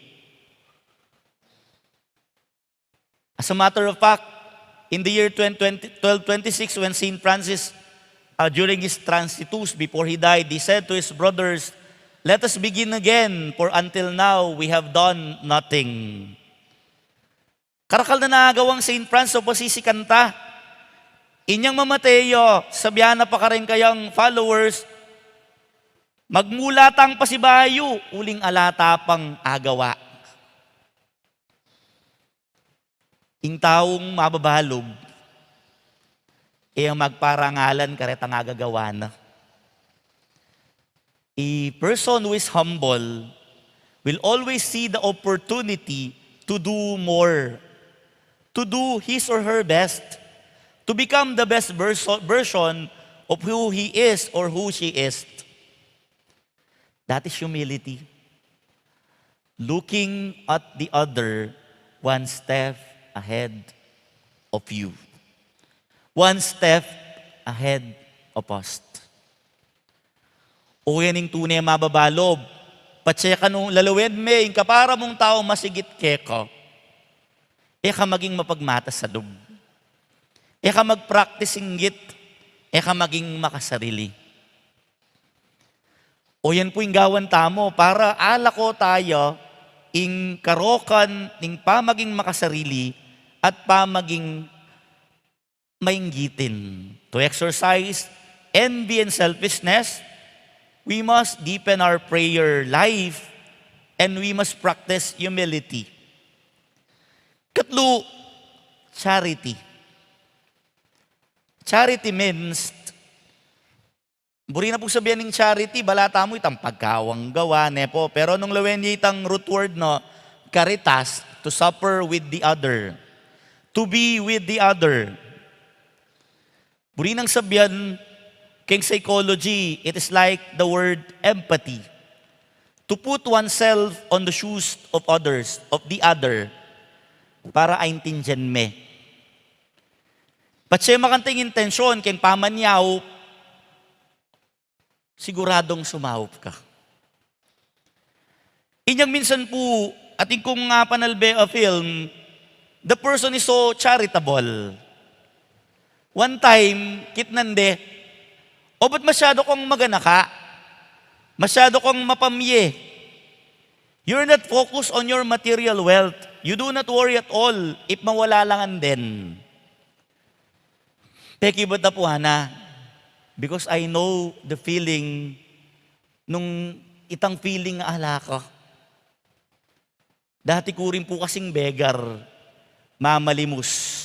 As a matter of fact, in the year twenty, twelve twenty-six, when Saint Francis uh, during his transitus, before he died, he said to his brothers, "Let us begin again, for until now we have done nothing." Karakal na nagawang Saint Francis of Assisi kanta. Inyang mamate ya, sabian na pa kareng kayang followers, "Magmula tang pasibayu, uling ala ta pang agawa." Ing taung mababalub, e magparangalan kareng agagawa na. A person who is humble will always see the opportunity to do more, to do his or her best, to become the best verso-, version of who he is or who she is. That is humility. Looking at the other one step ahead of you. One step ahead of us. O yan ing tune mababalub. Patse ka nung lalawen me, ing kapara mung tau masigit keka. E ka maging mapagmatas a lub. E ka mag-practice inggit. E ka maging makasarili. O yan pu ing gawan tamu, para alako taya ing karokan ning pamaging makasarili at pamaging mainggitin. To exercise envy and selfishness, we must deepen our prayer life and we must practice humility. Katlu, charity. Charity means, buri na pung sabian ning charity, bala tamu itang pagkawang gawa, ne pu. Pero nung lawen ye itang root word na caritas, to suffer with the other, to be with the other. Buri nang sabian, keng psychology, it is like the word empathy. To put oneself on the shoes of others, of the other, para aintindian me. Patse makanting intensyon keng pamanyaup, siguradung sumaup ka. Inyang minsan pu, atin kung, ah, panalbe a film, the person is so charitable. One time, kitnan de, "O, ba't masyado kang maganaka? Masyado kang mapamye. You're not focused on your material wealth. You do not worry at all if mawala lang ang den." Peki, ba't na pu ana? Because I know the feeling nung itang feeling ala ka. Dati ku rin pu kasing beggar, mamalimus.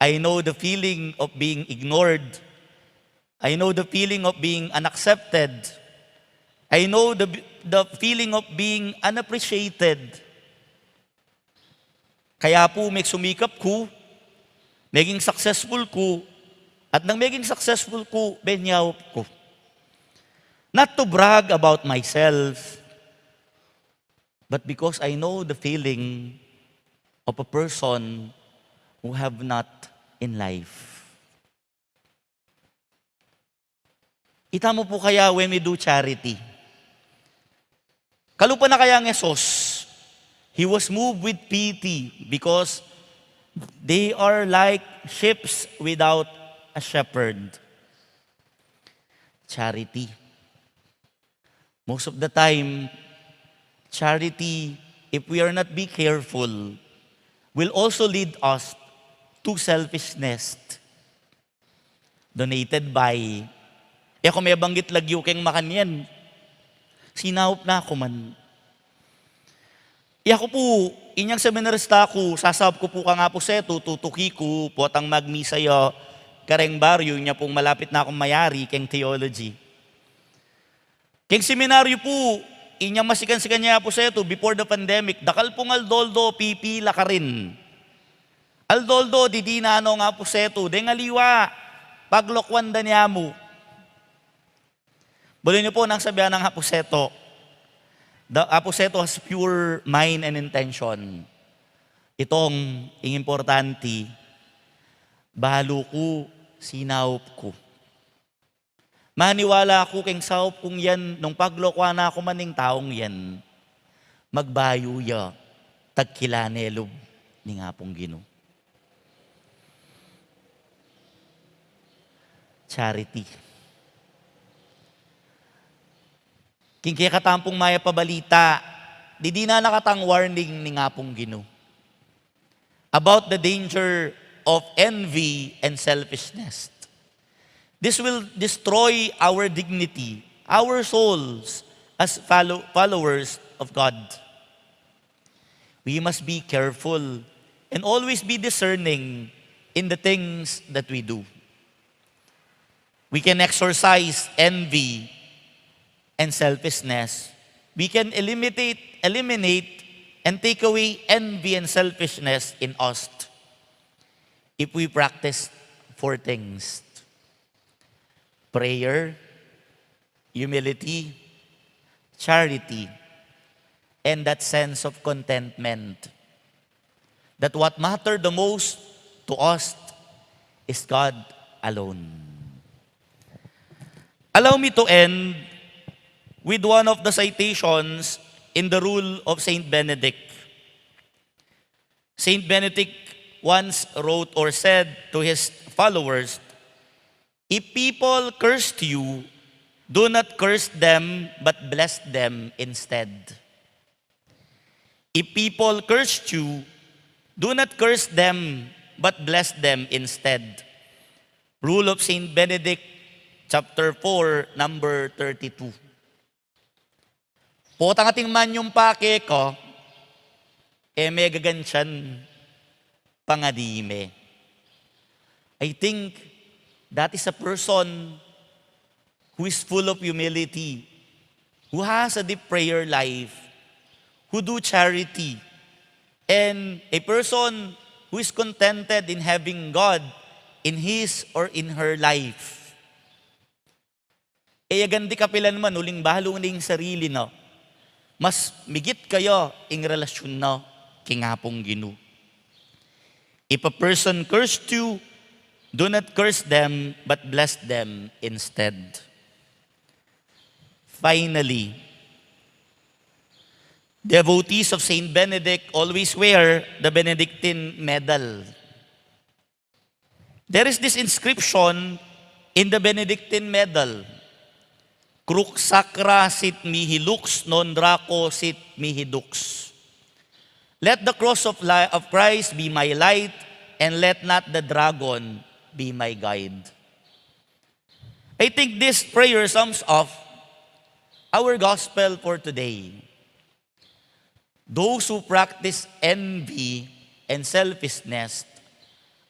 I know the feeling of being ignored. I know the feeling of being unaccepted. I know the, the feeling of being unappreciated. Kaya pu, megsumikap ku, meging successful ku, at nang meging successful ku, benyaup ku. Not to brag about myself, but because I know the feeling of a person who have not in life. Itamu pu kaya when we do charity. Kalupa na kaya nang Jesus, he was moved with pity because they are like sheep without a shepherd. Charity. Most of the time, charity, if we are not be careful, will also lead us to selfishness. Donated by. E ku mebanggit lagyu keng makanyan. Sinaup na ku man. Yaku pu, inyang seminarista ku, sasaup ku pu kang Apo Setu, tutuki ku, potang magmisa ya kareng baryu, inya pung malapit na kung mayari keng theology. Keng seminaryu pu, inyang masikan-sikan ya Apo Setu, before the pandemic, dakal pung aldo-aldo pipila karin. Aldo-aldo didinan nong Apo Setu, deng aliwa, paglokuan da ne mu. Balu yu pu nang sabian nang Apo Setu. The Apo Setu has pure mind and intention. Itong ing importante, balu ku, sinaup ku. Maniwala ku keng saup kung yan, nung paglokuan na ku man ning taung yan, magbayu ya, tagkilane lub ning Apung Ginu. charity. King kekatamung mayap a balita, didinan na katang warning ning Apung Ginu about the danger of envy and selfishness. This will destroy our dignity, our souls as follow- followers of God. We must be careful and always be discerning in the things that we do. We can exorcise envy and selfishness. We can eliminate, eliminate and take away envy and selfishness in us if we practice four things: prayer, humility, charity, and that sense of contentment that what matter the most to us is God alone. Allow me to end with one of the citations in the rule of Saint Benedict. Saint Benedict once wrote or said to his followers, "If people cursed you, do not curse them, but bless them instead." If people cursed you, do not curse them, but bless them instead. Rule of Saint Benedict, chapter four, number thirty-two. Potang atin man yung pake ko, e me gagantian pangadi me. I think that is a person who is full of humility, who has a deep prayer life, who do charity, and a person who is contented in having God in his or in her life. E ya gandi kapilan man, uling balu na ing sarili na, mas migit kaya ing relasyon na king Apung Ginu. If a person cursed you, do not curse them, but bless them instead. Finally, devotees of Saint Benedict always wear the Benedictine medal. There is this inscription in the Benedictine medal, "Crux sacra sit mihi lux, non Draco sit mihi dux." Let the cross of, li- of Christ be my light, and let not the dragon be my guide. I think this prayer sums up our gospel for today. Those who practice envy and selfishness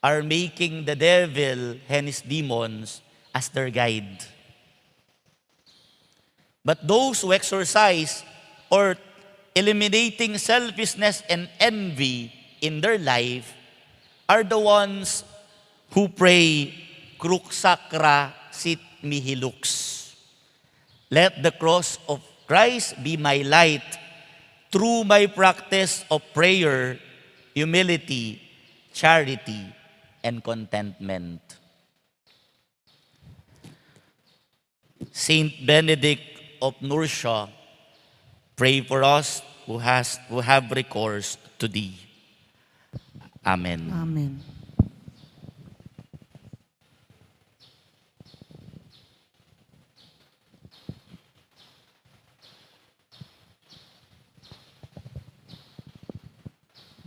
are making the devil and his demons as their guide. But those who exercise or eliminating selfishness and envy in their life are the ones who pray, "Crux sacra sit mihi lux." Let the cross of Christ be my light through my practice of prayer, humility, charity, and contentment. Saint Benedict of Nursia, pray for us who has, who have recourse to thee. Amen. Amen.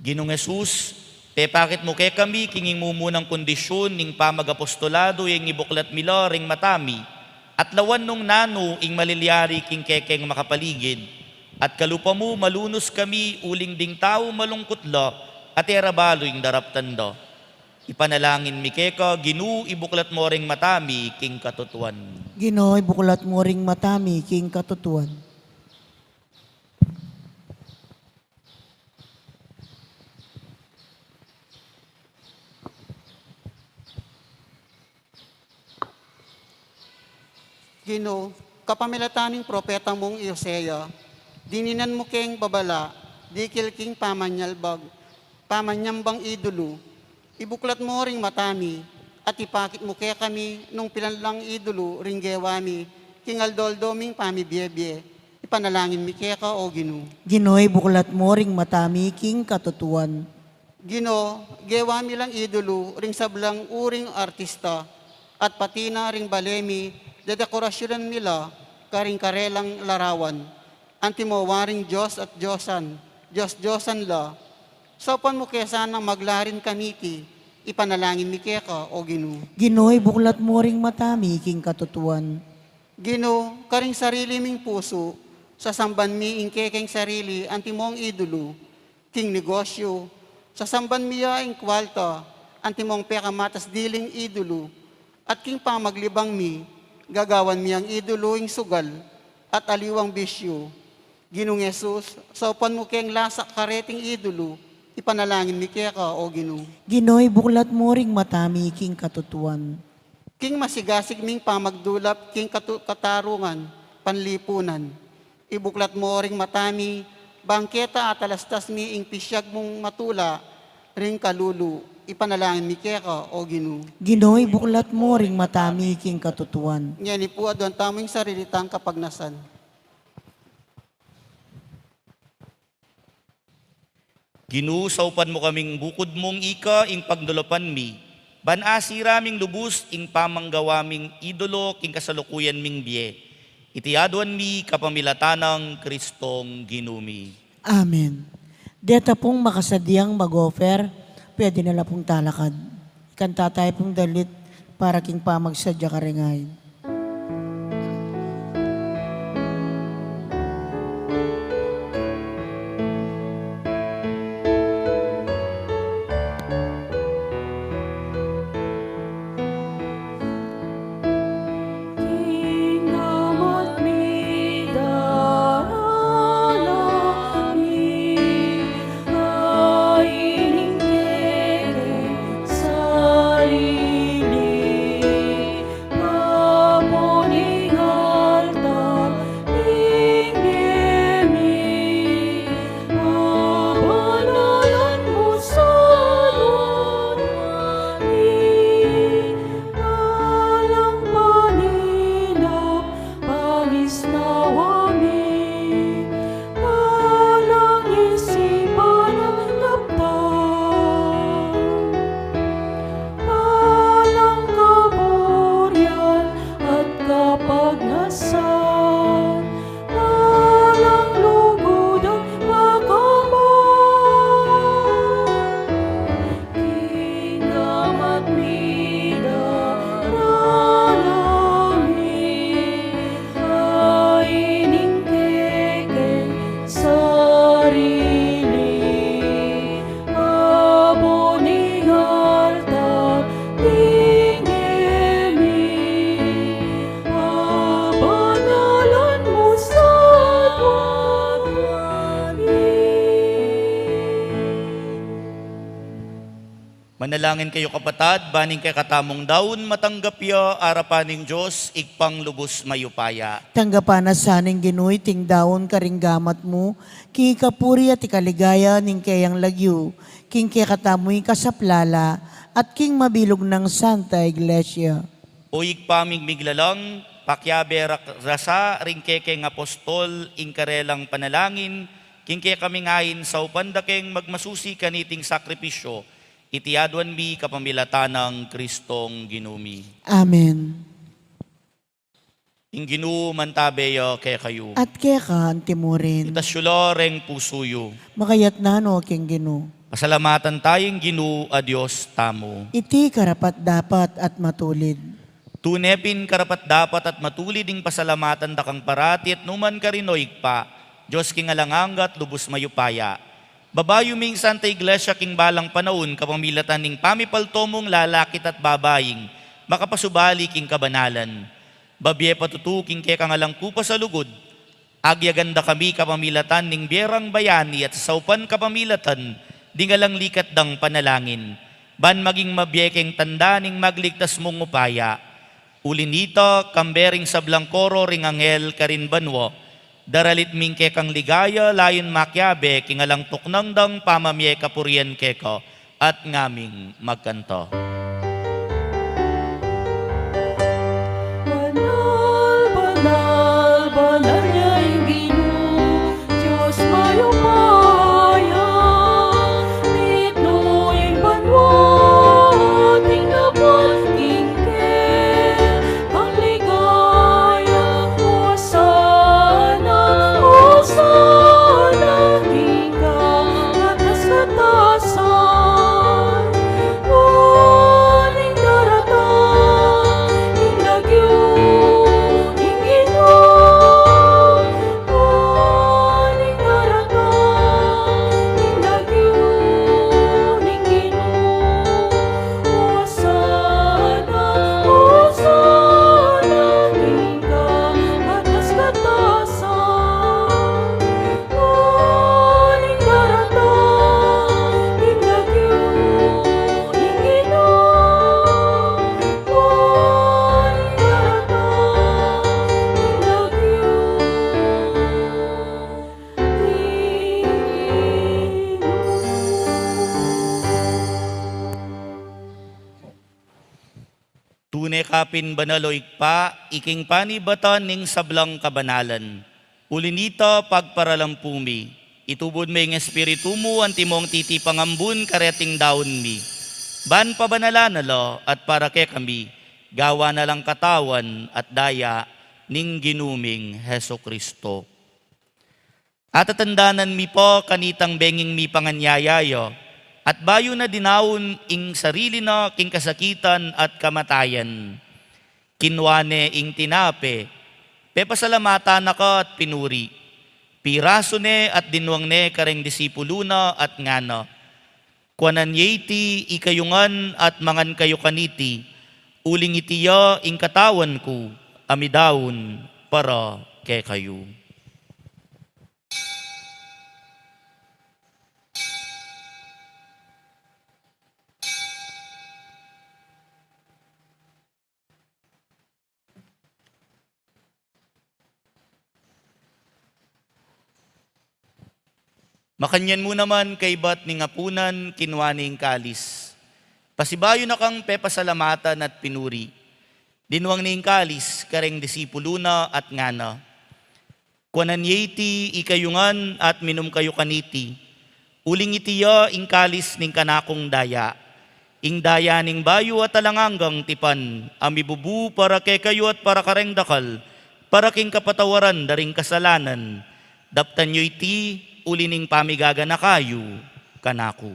Ginung Jesus, pepakit mu kekami king mumunang kondisyun ning pamag-apostolado ing ibuklat mi la ring mata mi, at lawan nung nanu ing malilyari king kekeng makapaligid, at kalupa mu malunus kami uling ding tau malungkut la, at e ra balu ing daraptan da. Ipanalangin mi keka, Ginu, ibuklat mu ring mata mi king katutuan. Ginu, ibuklat mu ring mata mi king katutuan. Ginu, kapamilatan ning propeta mung i Hosea, dininan mu keng babala, dikil king pamanyalbag, pamanyambang idulu, ibuklat mu ring mata mi, at ipakit mu kekami nung pilan lang idulu ring gewa mi, king aldo-aldo ming pamibiebie, ipanalangin mi keka, O Ginu. Ginu, ibuklat mu ring mata mi king katutuan. Ginu, gewa mi lang idulu ring sablang uring artista, at pati na ring bale mi, dedekorasyunan mi la karing karelang larawan. Antimo waring dios at diosan, dios-diosan la. Saupan mu ke sanang maglarin kaniti, ipanalangin mi keka, O Ginu. Ginu, ibuklat mu ring mata mi king katutuan. Ginu, karing sarili ming pusu, sasamban mi ing kekeng sarili antimong idulu. King negosyu, sasamban mi ya ing kwalta antimong pekamatas diling idulu. At king pamaglibang mi, gagawan mi ing idulu ing sugal at aliwang bisyu. Ginung Jesus, saupan mu keng lasak kareting idulu, ipanalangin mi keka, O Ginu. Ginu, ibuklat mu ring mata mi king katutuan. King masigasig ming pamagdulap king katu-, katarungan, panlipunan. Ibuklat mu ring mata mi, bang keta atalastas mi ing pisyag mung matula ring kalulu, ipanalangin mi keka, O Ginu. Ginu, ibuklat mu ring mata mi king katutuan. Ngeni pu, aduan tamu ing sarili tang kapagnasan. Ginu, saupan mu kaming bukud mung ika ing pagdulapan mi, ban asira ming lubus ing pamanggawa ming idolo king kasalukuyan ming bie. Iti aduan mi kapamilatan nang Kristong Ginu mi. Amen. Deta pung makasadiang mag-offer, pwede na la pung talakad. Ikanta tayu pung dalit para king pamagsadya karing ain. King gamat mi darala mi, ain ing kekeng sarili, kapun ing altar ning bie mi, pabanalan mu sa aduan mi, alang panindak, pangisnawa mi, alang isipan at kaptan, alang kaburian at kapagnasan, alang lugud at pakamal. King gamat mi darala mi, ain ing kekeng sarili, kapun ing altar ning bie mi, pabanalan mu sa aduan mi. Manalangin kayu, kapatad, ban ing kekatamung daun matanggap ya arapan ning Dios, Ibpang lubus mayupaya. Tanggapan na sa ning Ginu iting daun karing gamat mu, king ikapuri at ikaligaya ning keyang lagyu, king kekatamung ikasaplala, at king mabilug nang Santa Iglesia. O Ibpa ming miglalang, pakiabe ra-, rasa ring kekeng apostol ing karelang panalangin, king kekaming ain saupan da keng magmasusi kaniting sakripisyu, iti aduan mi kapamilatan nang Kristong Ginu mi. Amen. Ing Ginu mantabe ya kekayu. At keka antimurin. Itas yu la reng pusu yu. Makayatna no king Ginu. Pasalamatan taya ing Ginu a Dios tamu. Iti karapat-dapat at matulid. Tune pin karapat-dapat at matulid ing pasalamatan da kang parati at nukarin man, O Ibpa, Dios king alang angga at lubus mayupaya. Babayu ming Santa Iglesia king balang panaun kapamilatan ning pamipalto mung lalakit at babaing makapasubali king kabanalan. Babie patutu king kekang alang kupas a lugud, agyagan da kami kapamilatan ning bie rang bayani at sasaupan kapamilatan ding alang likat dang panalangin, ban maging mabie keng tanda ning magligtas mung upaya. Uli nita, kambe ring sablang koro ring anghel karin banua, daralit mi ing kekang ligaya layun makiabe king alang tuknang dang pamamie kapurian keka, at ngaming magkanta. Banal, banal, banal ya ing Ginu, Dios mayupaya, mitmu ing banua at ing dapat king Ne ka pin banal, o Ibpa, iking panibatan ning sablang kabanalan. Uli nita, pagparalampu mi, itubud me ing Espiritu mu antimong titipang ambun kareting daun mi, ban pabanalan na la at para kekami, gawan na lang katawan at daya ning Ginu ming Jesucristo. Atatandanan mi pa kanitang benging mipanganyaya ya, at bayu na dinaun ing sarili na king kasakitan at kamatayan, kinua ne ing tinape, pepasalamatan na ka at pinuri, pirasu ne at dinwang ne kareng disipulu na at ngana: Kuanan ye iti ikayu ngan at mangan kayu kaniti, uling iti ya ing katawan ku a midaun para kekayu. Makanyan mu naman kaybat ning apunan, kinua ne ing kalis, pasibayu na kang pepasalamatan at pinuri, dinwang ne ing kalis kareng disipulu na at ngana: Kuanan ye iti ikayu ngan at minum kayu kaniti, uling iti ya ing kalis ning kanakung daya, ing daya ning bayu at alang anggang tipan, a mibubu para kekayu at para kareng dakal, para king kapatawaran da ring kasalanan. Daptan yu iti uli ning pamigaganaka yu kanaku.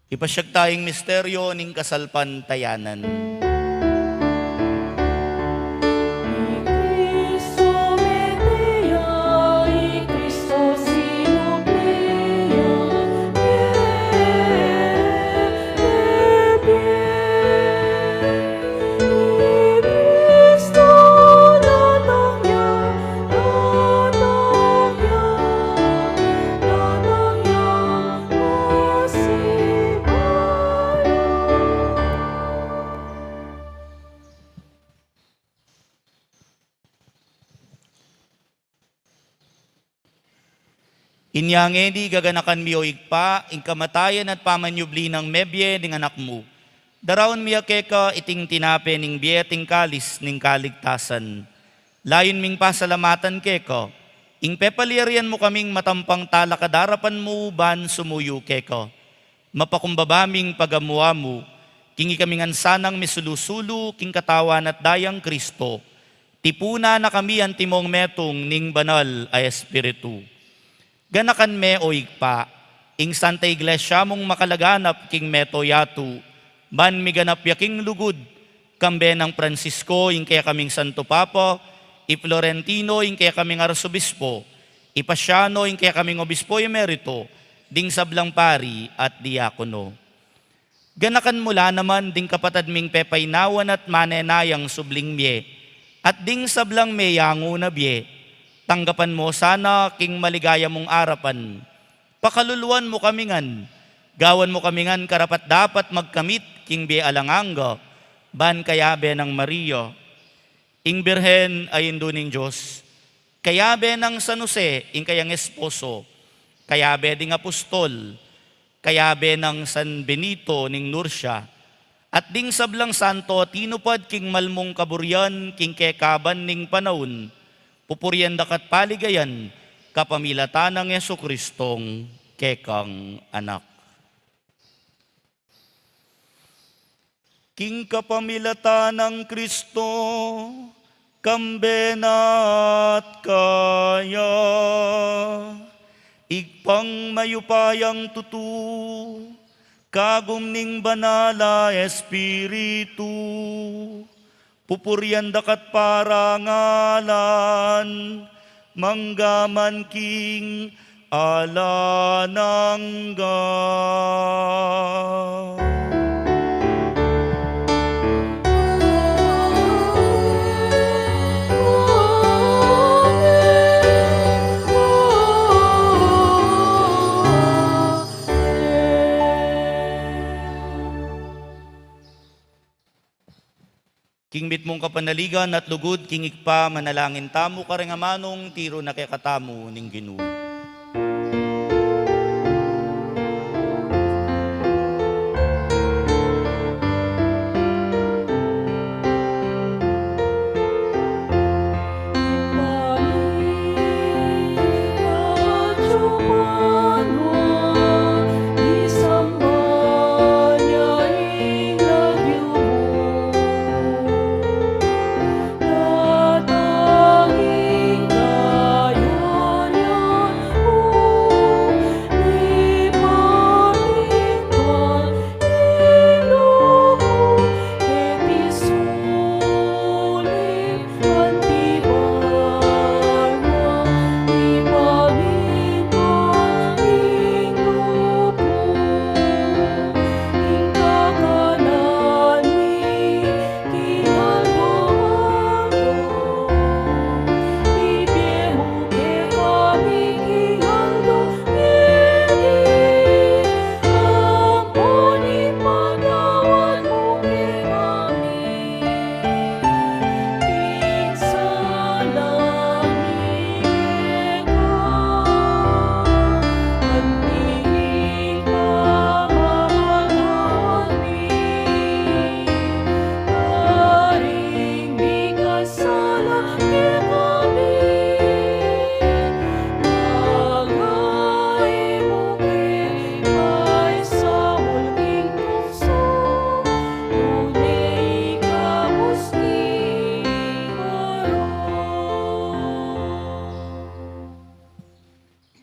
Ipasyag taya ing misteryo ning kasalpantayanan. Inya ngeni gaganakan mi, o Ibpa, ing kamatayan at pamanyubli nang mebie ning Anak mu. Daraun mi ya keka iting tinape ning bie at ing kalis ning kaligtasan. Layun ming pasalamatan keka ing pepalyarian mu kaming matampang talakad arapan mu ban sumuyu keka. Mapakumbaba ming pagamu-amu king ikami ngan sanang misulu-sulu king katawan at dayang Kristo. Tipunan na kami antimong metung ning Banal a Espiritu. Ganakan me, o Ibpa, ing Santa Iglesia mung makalaganap king mabilug a yatu, ban miganap ya king lugud, kambe nang Francisco ing kekaming Santo Papa, i Florentino ing kekaming Arsobispo, i Paciano ing kekaming Obispo Emerito, ding sablang pari at diakono. Ganakan mu la naman ding kapatad ming pepainawan at manenayang subling mie, at ding sablang meyangu na bie. Tanggapan mu sana king maligaya mung arapan. Pakaluluan mu kami ngan, gawan mu kami ngan karapat-dapat magkamit king bie alang angga, ban kayabe nang Maria, ing Birhen a Indu ning Dios, kayabe nang San Jose, ing kayang esposo, kayabe ding apostol, kayabe nang San Benito ning Nursia, at ding sablang santo a tinupad king malmung kaburian king kekaban ning panaun, pupurian da ka at paligayan kapamilatan nang Jesucristong kekang Anak. King kapamilatan nang Kristo, kambe na at kaya, Ibpang mayupayang tutu, kagum ning Banal a Espiritu, pupurian da ka at parangalan, mangga man king alang angga. kapanaligan at lugud king Ibpa, manalangin tamu kareng amanung tiru na kekatamu ning Ginu.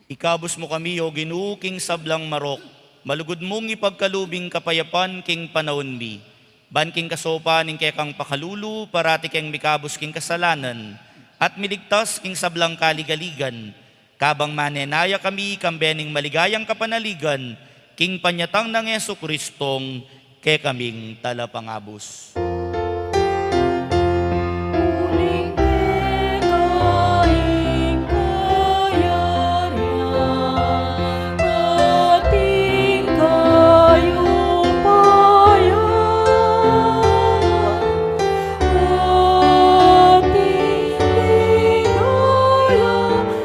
Ikabus mu kami, O Ginu, king sablang marok. Malugud mung ipagkalub ing kapayapan king panaun mi. Ban king kasaupan ning kekang pakalulu, parati keng mikabus king kasalanan, at miligtas king sablang kaligaligan. Kabang manenaya kami, kambe ning maligayang kapanaligan, king panyatang nang Jesucristong kekaming Talapangabus. Uling keka ing kayarian, ating kayupayan, ating ligaya,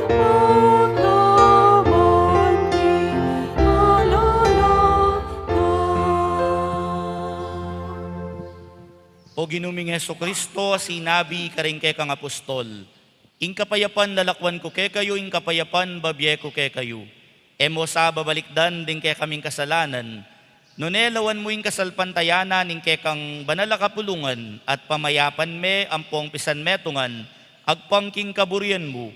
pagkabanti, alala, O Ginu ming Jesucristo, a sinabi karing kekang apostol, "Ing kapayapan lalakwan ku kekayu, ing kapayapan babie ku kekayu." E mu sa babalikdan ding kekaming kasalanan, nune lawan mu ing kasalpantayanan ning kekang banal a kapulungan, at pamayapan me ampong pisanmetungan agpang king kaburian mu,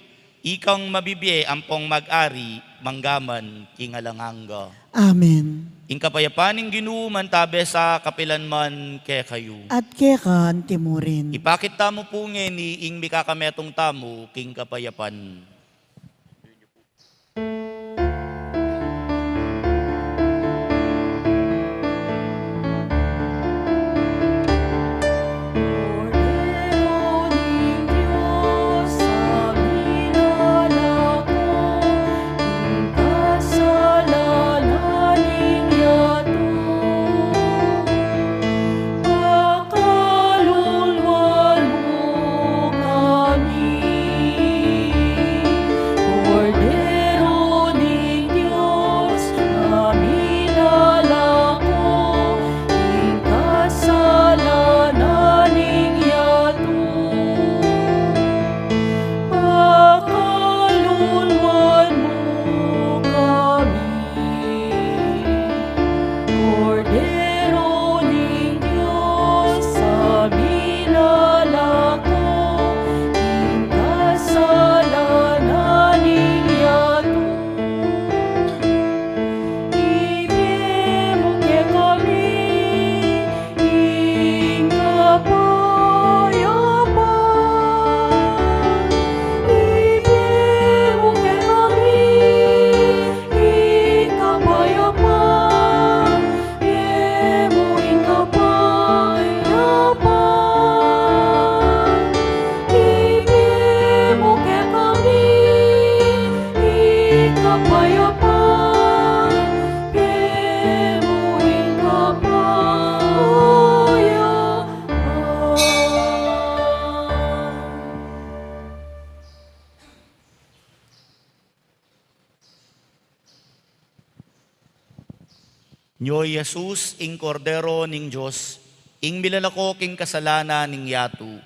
ikang mabibie ampong mag-ari manggaman king alang angga. Amen. Ing kapayapan ning Ginu mantabe sa kapilan man kekayu. At keka antimurin. Ipakit tamu pu ngeni ing mikakametung tamu king kapayapan. Pakaluluan mu kami, Kordero ning Dios, a milalako king kasalanan ning yatu. Pakaluluan mu kami, Kordero ning Dios, a milalako king kasalanan ning yatu. Ibie mu kekami ing kapayapan. Ibie mu kekami ing kapayapan. Ibie mu ing kapayapan. Ibie mu kekami ing kapayapan. Ibie mu ing kapayapan. Nyo i Jesus, ing Kordero ning Dios, ing milalako king kasalanan ning yatu.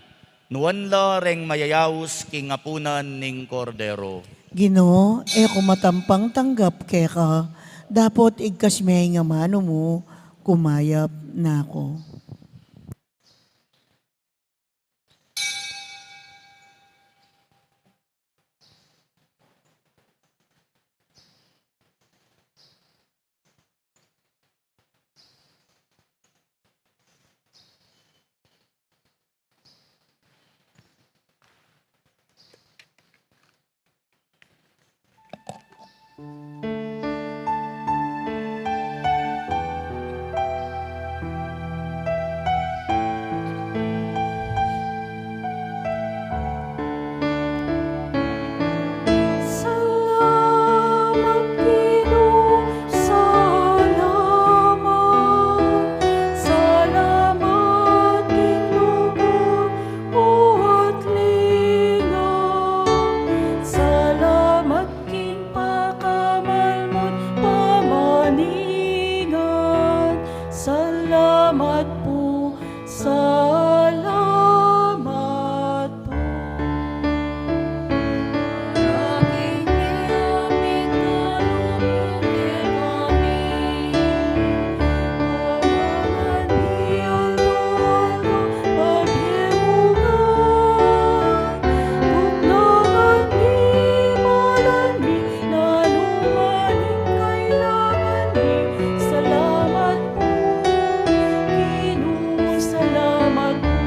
Nuan la reng mayayaus king apunan ning Kordero. Ginu, e ku matampang tanggap keka, dapot igkas me ing amanu mu, kumayap na ku. Salamat, Ginu, salamat. Salamat, Ginu, buat linga. Salamat king pakamal mu't pamaningan. Salamat pu, salamat pu. Salamat pu, Ginu, salamat pu.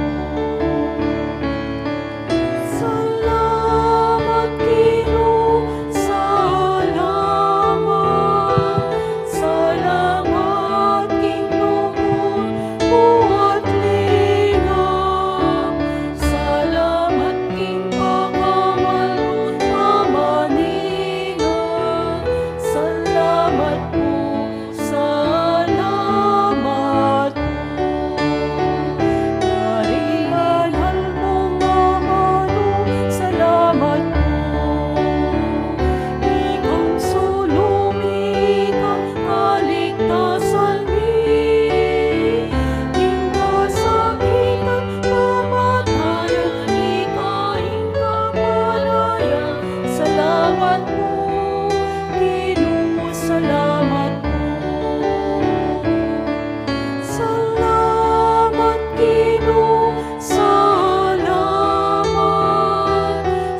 Salamat, Ginu, salamat. Salamat, Ginu, buat linga. Salamat king pakamal mu't pamaningan. Salamat pu, salamat pu. Karing banal mung amanu, salamat pu. Ikang sulu mi, ikang kaligtasan mi. King kasakitan, kamatayan, ika ing kapalayan. Salamat pu, Ginu, salamat pu. Salamat, Ginu, salamat.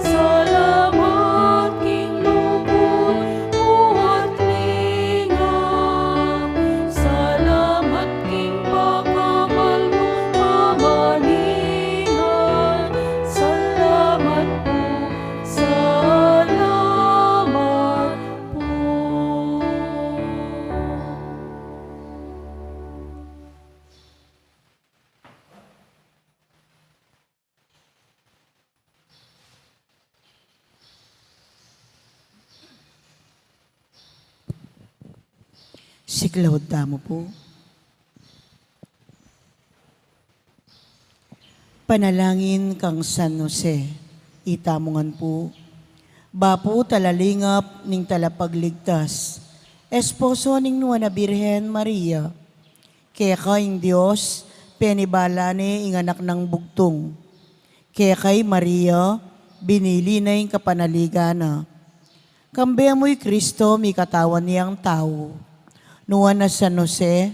Salamat king lugud mu at linga. Salamat king pakamal mu, pamaningan. Salamat pu, salamat pu. Siklaud tamu pu. Panalangin kang San Jose, itamu ngan pu. Bapu talalingap ning Talapagligtas, esposo ning Nuan a Birhen Maria, keka ing Dios penibala ne ing Anak nang Bugtung. Keka i Maria, binili na ing kapanaligan na. Kambe mu i Kristo, mikatawan yang tau. Nuan a San Jose,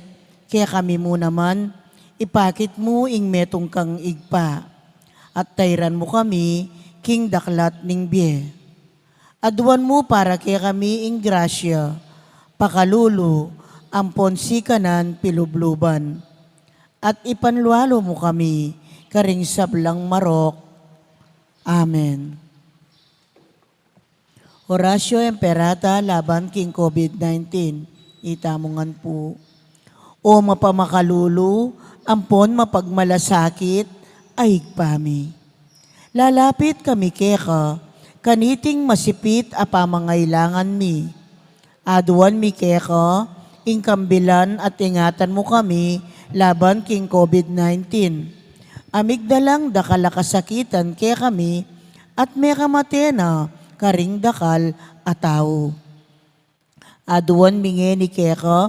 kekami mu naman, ipakit mu ing metung kang Ibpa, at tairan mu kami king daklat ning bie. Aduan mu para kekami ing grasya, pakalulu, ampon sikanan pilubluban. At ipanlualu mu kami karing sablang marok. Amen. Oratio Imperata laban king COVID nineteen. Itamu ngan pu. O mapamakalulu, ampon mapagmalasakit a Ibpa mi. Lalapit kami keka, kaniting masipit a pamangailangan mi. Aduan mi keka, ing kambilan at ingatan mu kami laban king COVID nineteen. A migdalang dakal a kasakitan kekami, at mekamate na karing dakal a tau. Aduan mi ngeni keka,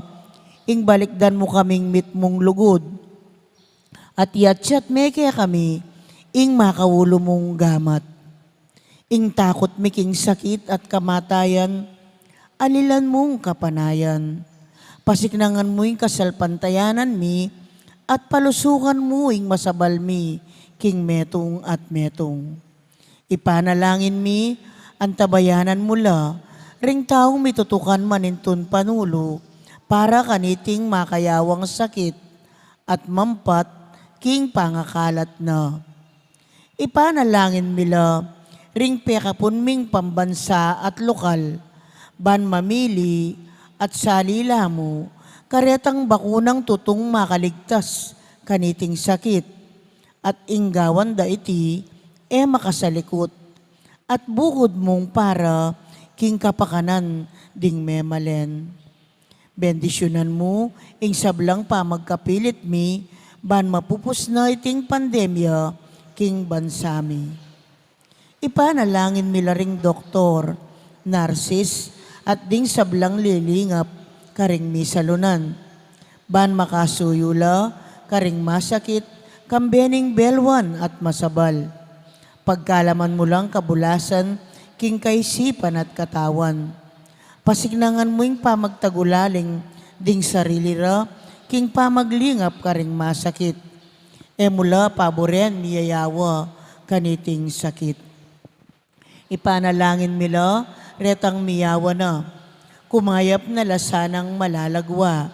ing balikdan mu kaming mitmung lugud, at yatsat me kekami ing makaulu mung gamat. Ing takut mi king sakit at kamatayan, alilan mung kapanayan. Pasiknangan mu ing kasalpantayanan mi, at palusukan mu ing masabal mi king metung at metung. Ipanalangin mi, antabayanan mu la ring taung mitutukan manintun panulu para kaniting makayawang sakit at mampat king pangakalat na. Ipanalangin mi la ring pekapun ming pambansa at lokal, ban mamili at salila mu karetang bakunang tutung makaligtas kaniting sakit, at ing gawan da iti e makasalikut, at bukud mung para king kapakanan ding memalen. Bendisyunan mu ing sablang pamagkapilit mi, ban mapupus na iting pandemya king bansa mi. Ipanalangin mi la ring doktor, narsis, at ding sablang lilingap karing misalunan, ban makasuyu la karing masakit, kambe ning belwan at masabal. Pagkalaman mu lang kabulasan king kaisipan at katawan. Pasiknangan mu ing pamagtagulaling ding sarili ra king pamaglingap karing masakit. E mu la paburen miyayawa kaniting sakit. Ipanalangin mi la retang miyawa na, kumayap na la sanang malalagwa.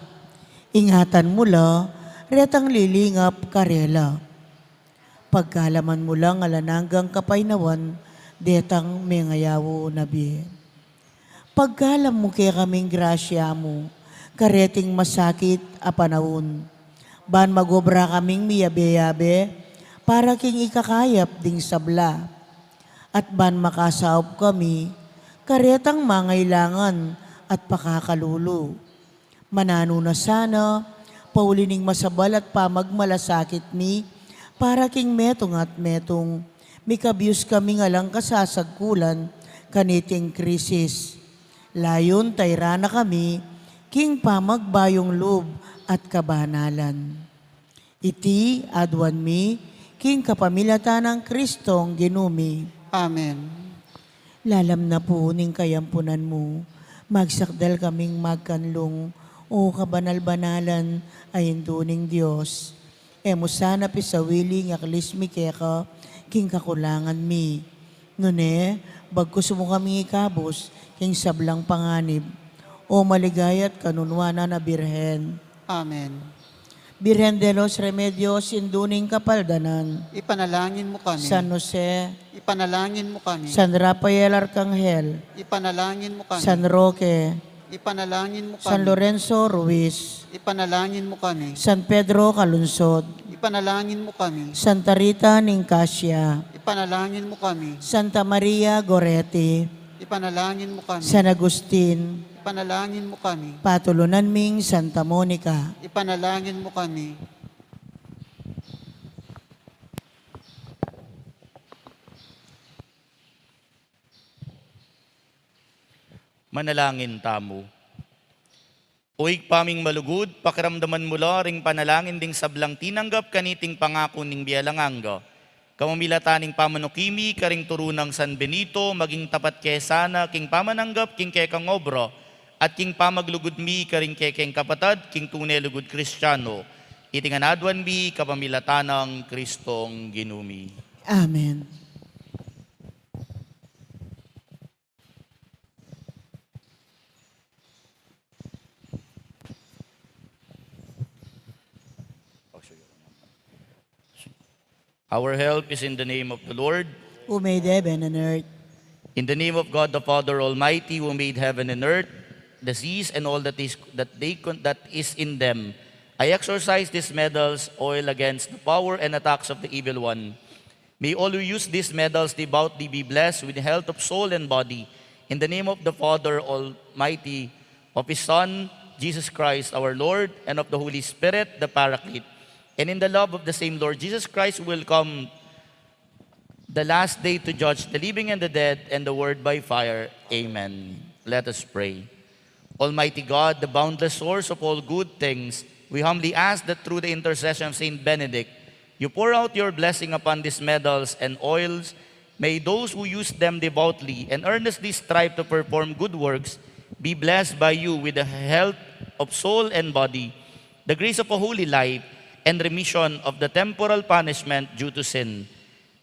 Ingatan mu la retang lilingap karela. Pagkalaman mu lang alang anggang kapaynawan detang mengayaw na bie. Pagkalam mu kekaming grasya mu kareting masakit a panaun, ban magobra kaming miyabe-yabe para king ikakayap ding sabla, at ban makasaup kami karetang mangailangan at pakakalulu. Mananu na sana, pauli ning masabal at pamagmalasakit mi, para king metung at metung, mikabyus kaming alang kasasagkulan kaniting krisis. Layun tayran na kami king pamagbayung lub at kabanalan. Iti aduan mi king kapamilatan nang Kristong Ginu mi. Amen. Lalam na pu ning kayampunan mu, magsakdal kaming magkanlung, O kabanal-banalan a Indu ning Dios. E mu sana pisawili ing aklis mi keka king kakulangan mi. Nune, bagkus mu kaming ikabus king sablang panganib, O maligaya at kanunuanan a Birhen. Amen. Birhen de los Remedios, Indu ning Kapaldanan. Ipanalangin mu kami. San Jose. Ipanalangin mu kami. San Rafael Arcangel. Ipanalangin mu kami. San Roque. Ipanalangin mu kami. San Lorenzo Ruiz. Ipanalangin mu kami. San Pedro Calungsod. Ipanalangin mu kami. Santa Rita ning Casia. Ipanalangin mu kami. Santa Maria Goretti. Ipanalangin mu kami. San Agustin. Ipanalangin mu kami. Patulunan ming Santa Monica. Ipanalangin mu kami. Manalangin tamu. O Ibpa ming malugud, pakiramdaman mu la ring panalangin ding sablang tinanggap kaniting pangaku ning bie alang angga. Kapamilatan ning pamanuki mi karing turu nang San Benito, maging tapat ke sana king pamananggap king kekang obra, at king pamaglugud mi karing kekeng kapatad king tune lugud Kristiano. Iti ngan aduan mi kapamilatan nang Kristong Ginu mi. Amen. Our help is in the name of the Lord. Who made heaven and earth. In the name of God the Father Almighty, who made heaven and earth, the seas and all that is, that they con-, that is in them, I exorcise these medals, oil, against the power and attacks of the evil one. May all who use these medals devoutly be blessed with health of soul and body. In the name of the Father Almighty, of His Son, Jesus Christ our Lord, and of the Holy Spirit, the Paraclete. And in the love of the same Lord Jesus Christ, who will come the last day to judge the living and the dead, and the world by fire. Amen. Let us pray. Almighty God, the boundless source of all good things, we humbly ask that through the intercession of Saint Benedict, you pour out your blessing upon these medals and oils. May those who use them devoutly and earnestly strive to perform good works be blessed by you with the health of soul and body, the grace of a holy life, and remission of the temporal punishment due to sin.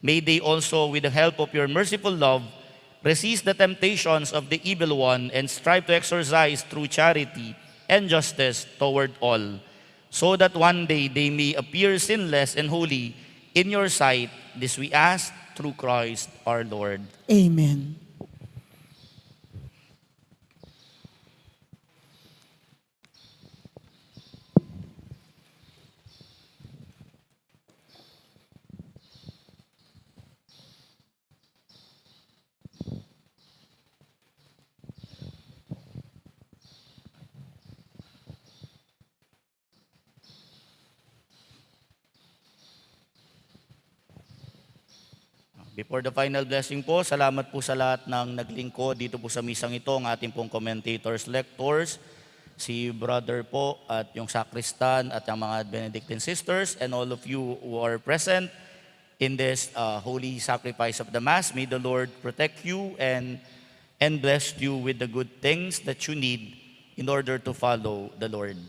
May they also, with the help of your merciful love, resist the temptations of the evil one and strive to exercise true charity and justice toward all, so that one day they may appear sinless and holy in your sight. This we ask through Christ our Lord. Amen. Before the final blessing po, salamat po sa lahat ng naglingkod dito po sa misang ito, ang ating pong commentators, lectors, si brother po at yung sacristan at ang mga Benedictine sisters and all of you who are present in this, uh, holy sacrifice of the Mass. May the Lord protect you and, and bless you with the good things that you need in order to follow the Lord.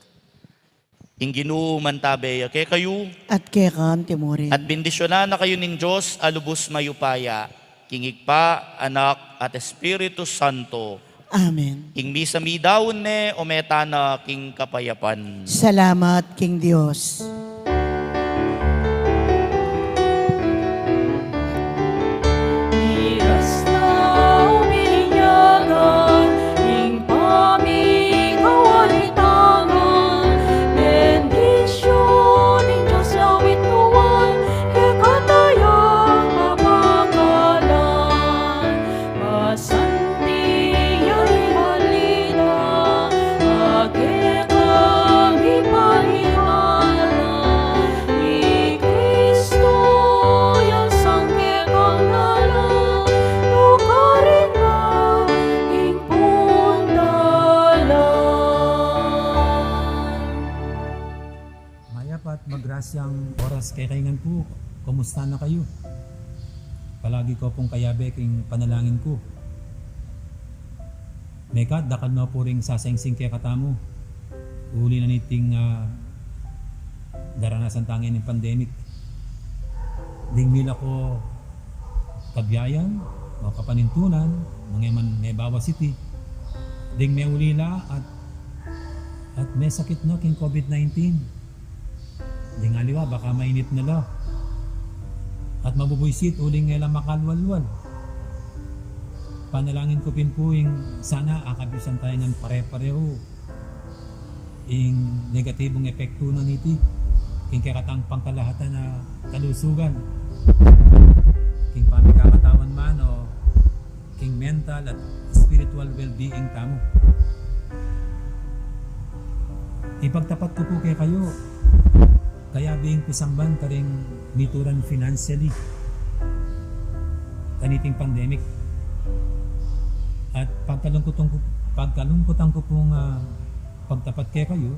Ing Ginu mantabe ya kekayu. At keka naman murin. At bendisyunan na kayu ning Dios a lubus mayupaya, king Ibpa, Anak, at Espiritu Santo. Amen. Ing misa midaun ne, o meta na king kapayapan. Salamat king Dios. Miras na o binyagan, ing pamikawalitangan, bendisyun ning Dios lawit nuan, kekataya pamakalan. Masanting ya ing balita, a kekami paniwala, i Kristo ya sang kekang dalan, nukarin man ing pundalan. Mayap at magrasyang oras kekayu ngan pu. Kumusta na kayu? Palagi ko pung kayabe king panalangin ku. Mekad dakal no pu ring sasangsing kekatamu uli na niting, ah, daranasan tang pandemic. Ding mila ko kabiayan o kapanintunan, nung e man mebawas iti, ding meulila at, at mesakit no king COVID nineteen. Ding aliwa, baka mainit na la at mabubuisit uling e la makalwalwal. Panalangin ku pin pu ing sana akabisan tayu ngan pare-parehu ing negatibung epektu na niti king kekatang pangkalahatan a kalusugan, king pamikakatawan man o king mental at spiritual well-being tamu. Ipagtapat ku pu kekayu, kayabe ing pisamban karing mituran financially kaniting pandemic. At pagkalungkutan ku, pagkalungkutan ku pung, ah, pagtapat kekayu,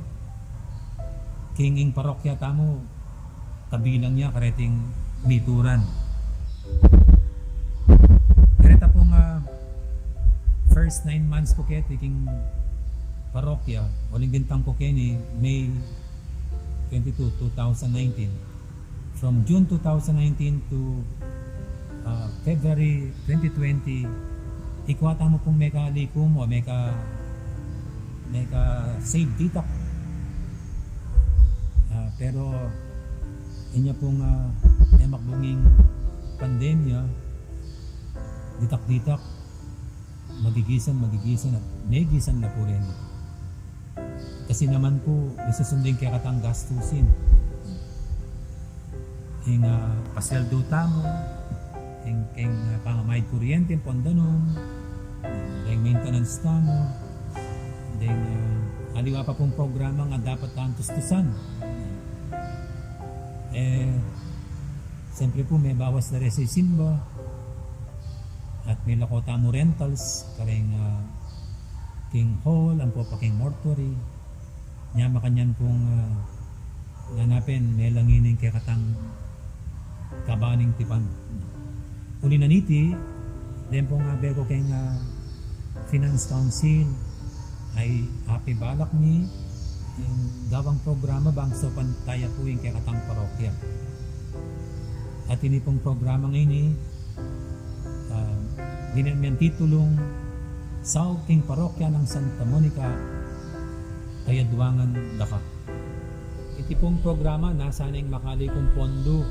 king ing parokya tamu, kabilang ya kareting mituran. Kareta pung, ah, first nine months ku keti king parokya, uling bintang ku keni May twenty-two, two thousand nineteen. From June two thousand nineteen to, ah, February twenty twenty, ikwa tamu pung mekalikum o meka, meka-save ditak. Ah, pero inya pung, ah, memakbung ing pandemya, ditak-ditak, magigisan, magigisan, at megisan na pu reni. Kasi naman pu, isusundu ing kekatang gastusin. Ing, ah, pasweldu tamu, ing, ing, ah, pamamayad kuryente, ing pon danum, ing maintenance tamu, ing, ah, aliwa pa pung programa nga dapat tang tustusan. E, siyempre pu, mebawas la reng sisimba, at melako tamu rentals, karing, ah, King hall, ampo pa king mortuary, nya makanyan pung, ah, nanapen, melangin ing kekatang kabaning tipan. Uli na niti, den pung abe ku keng, ah, Finance Council, ay apibalak mi ing gawang programa bang saupan taya pu ing kekatang parokya. At ini pung programa ngeni, ah, dinan mi titulung Saug king Parokya nang Santa Monica, Kayadwangan, Daka. Iti pung programa, nasa neng makali kung pondo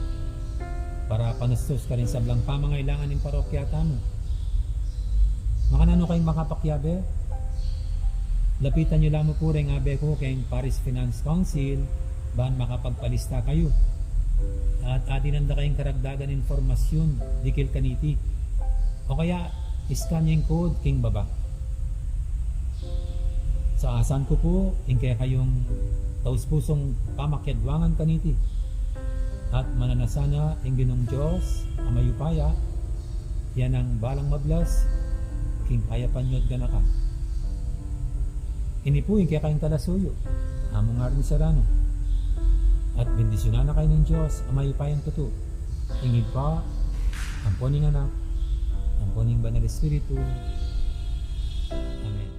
para panustus karing sablang pamangailangan ning parokya tamu. Makananu kayung makapakiabe? Lapitan yu la mu pu reng abe ku keng Parish Finance Council, ban makapagpalista kayu. At adinan da kayung karagdagan impormasyun dikil kaniti. O kaya, scan yu ing code king baba. Saasan ku pu ing kekayung taus-pusung pamakiadwangan kaniti. At mananu sana ing Ginung Dios a mayupaya, ya nang balang mablas king kayapan yu at ganaka. Ini pu ing kekayung talasuyu, Among Arnie Serrano. At bendisyunan na kayu ning Dios a mayupayang tutu, ing Ibpa, ampo ning Anak, ampo ning Banal Espiritu. Amen.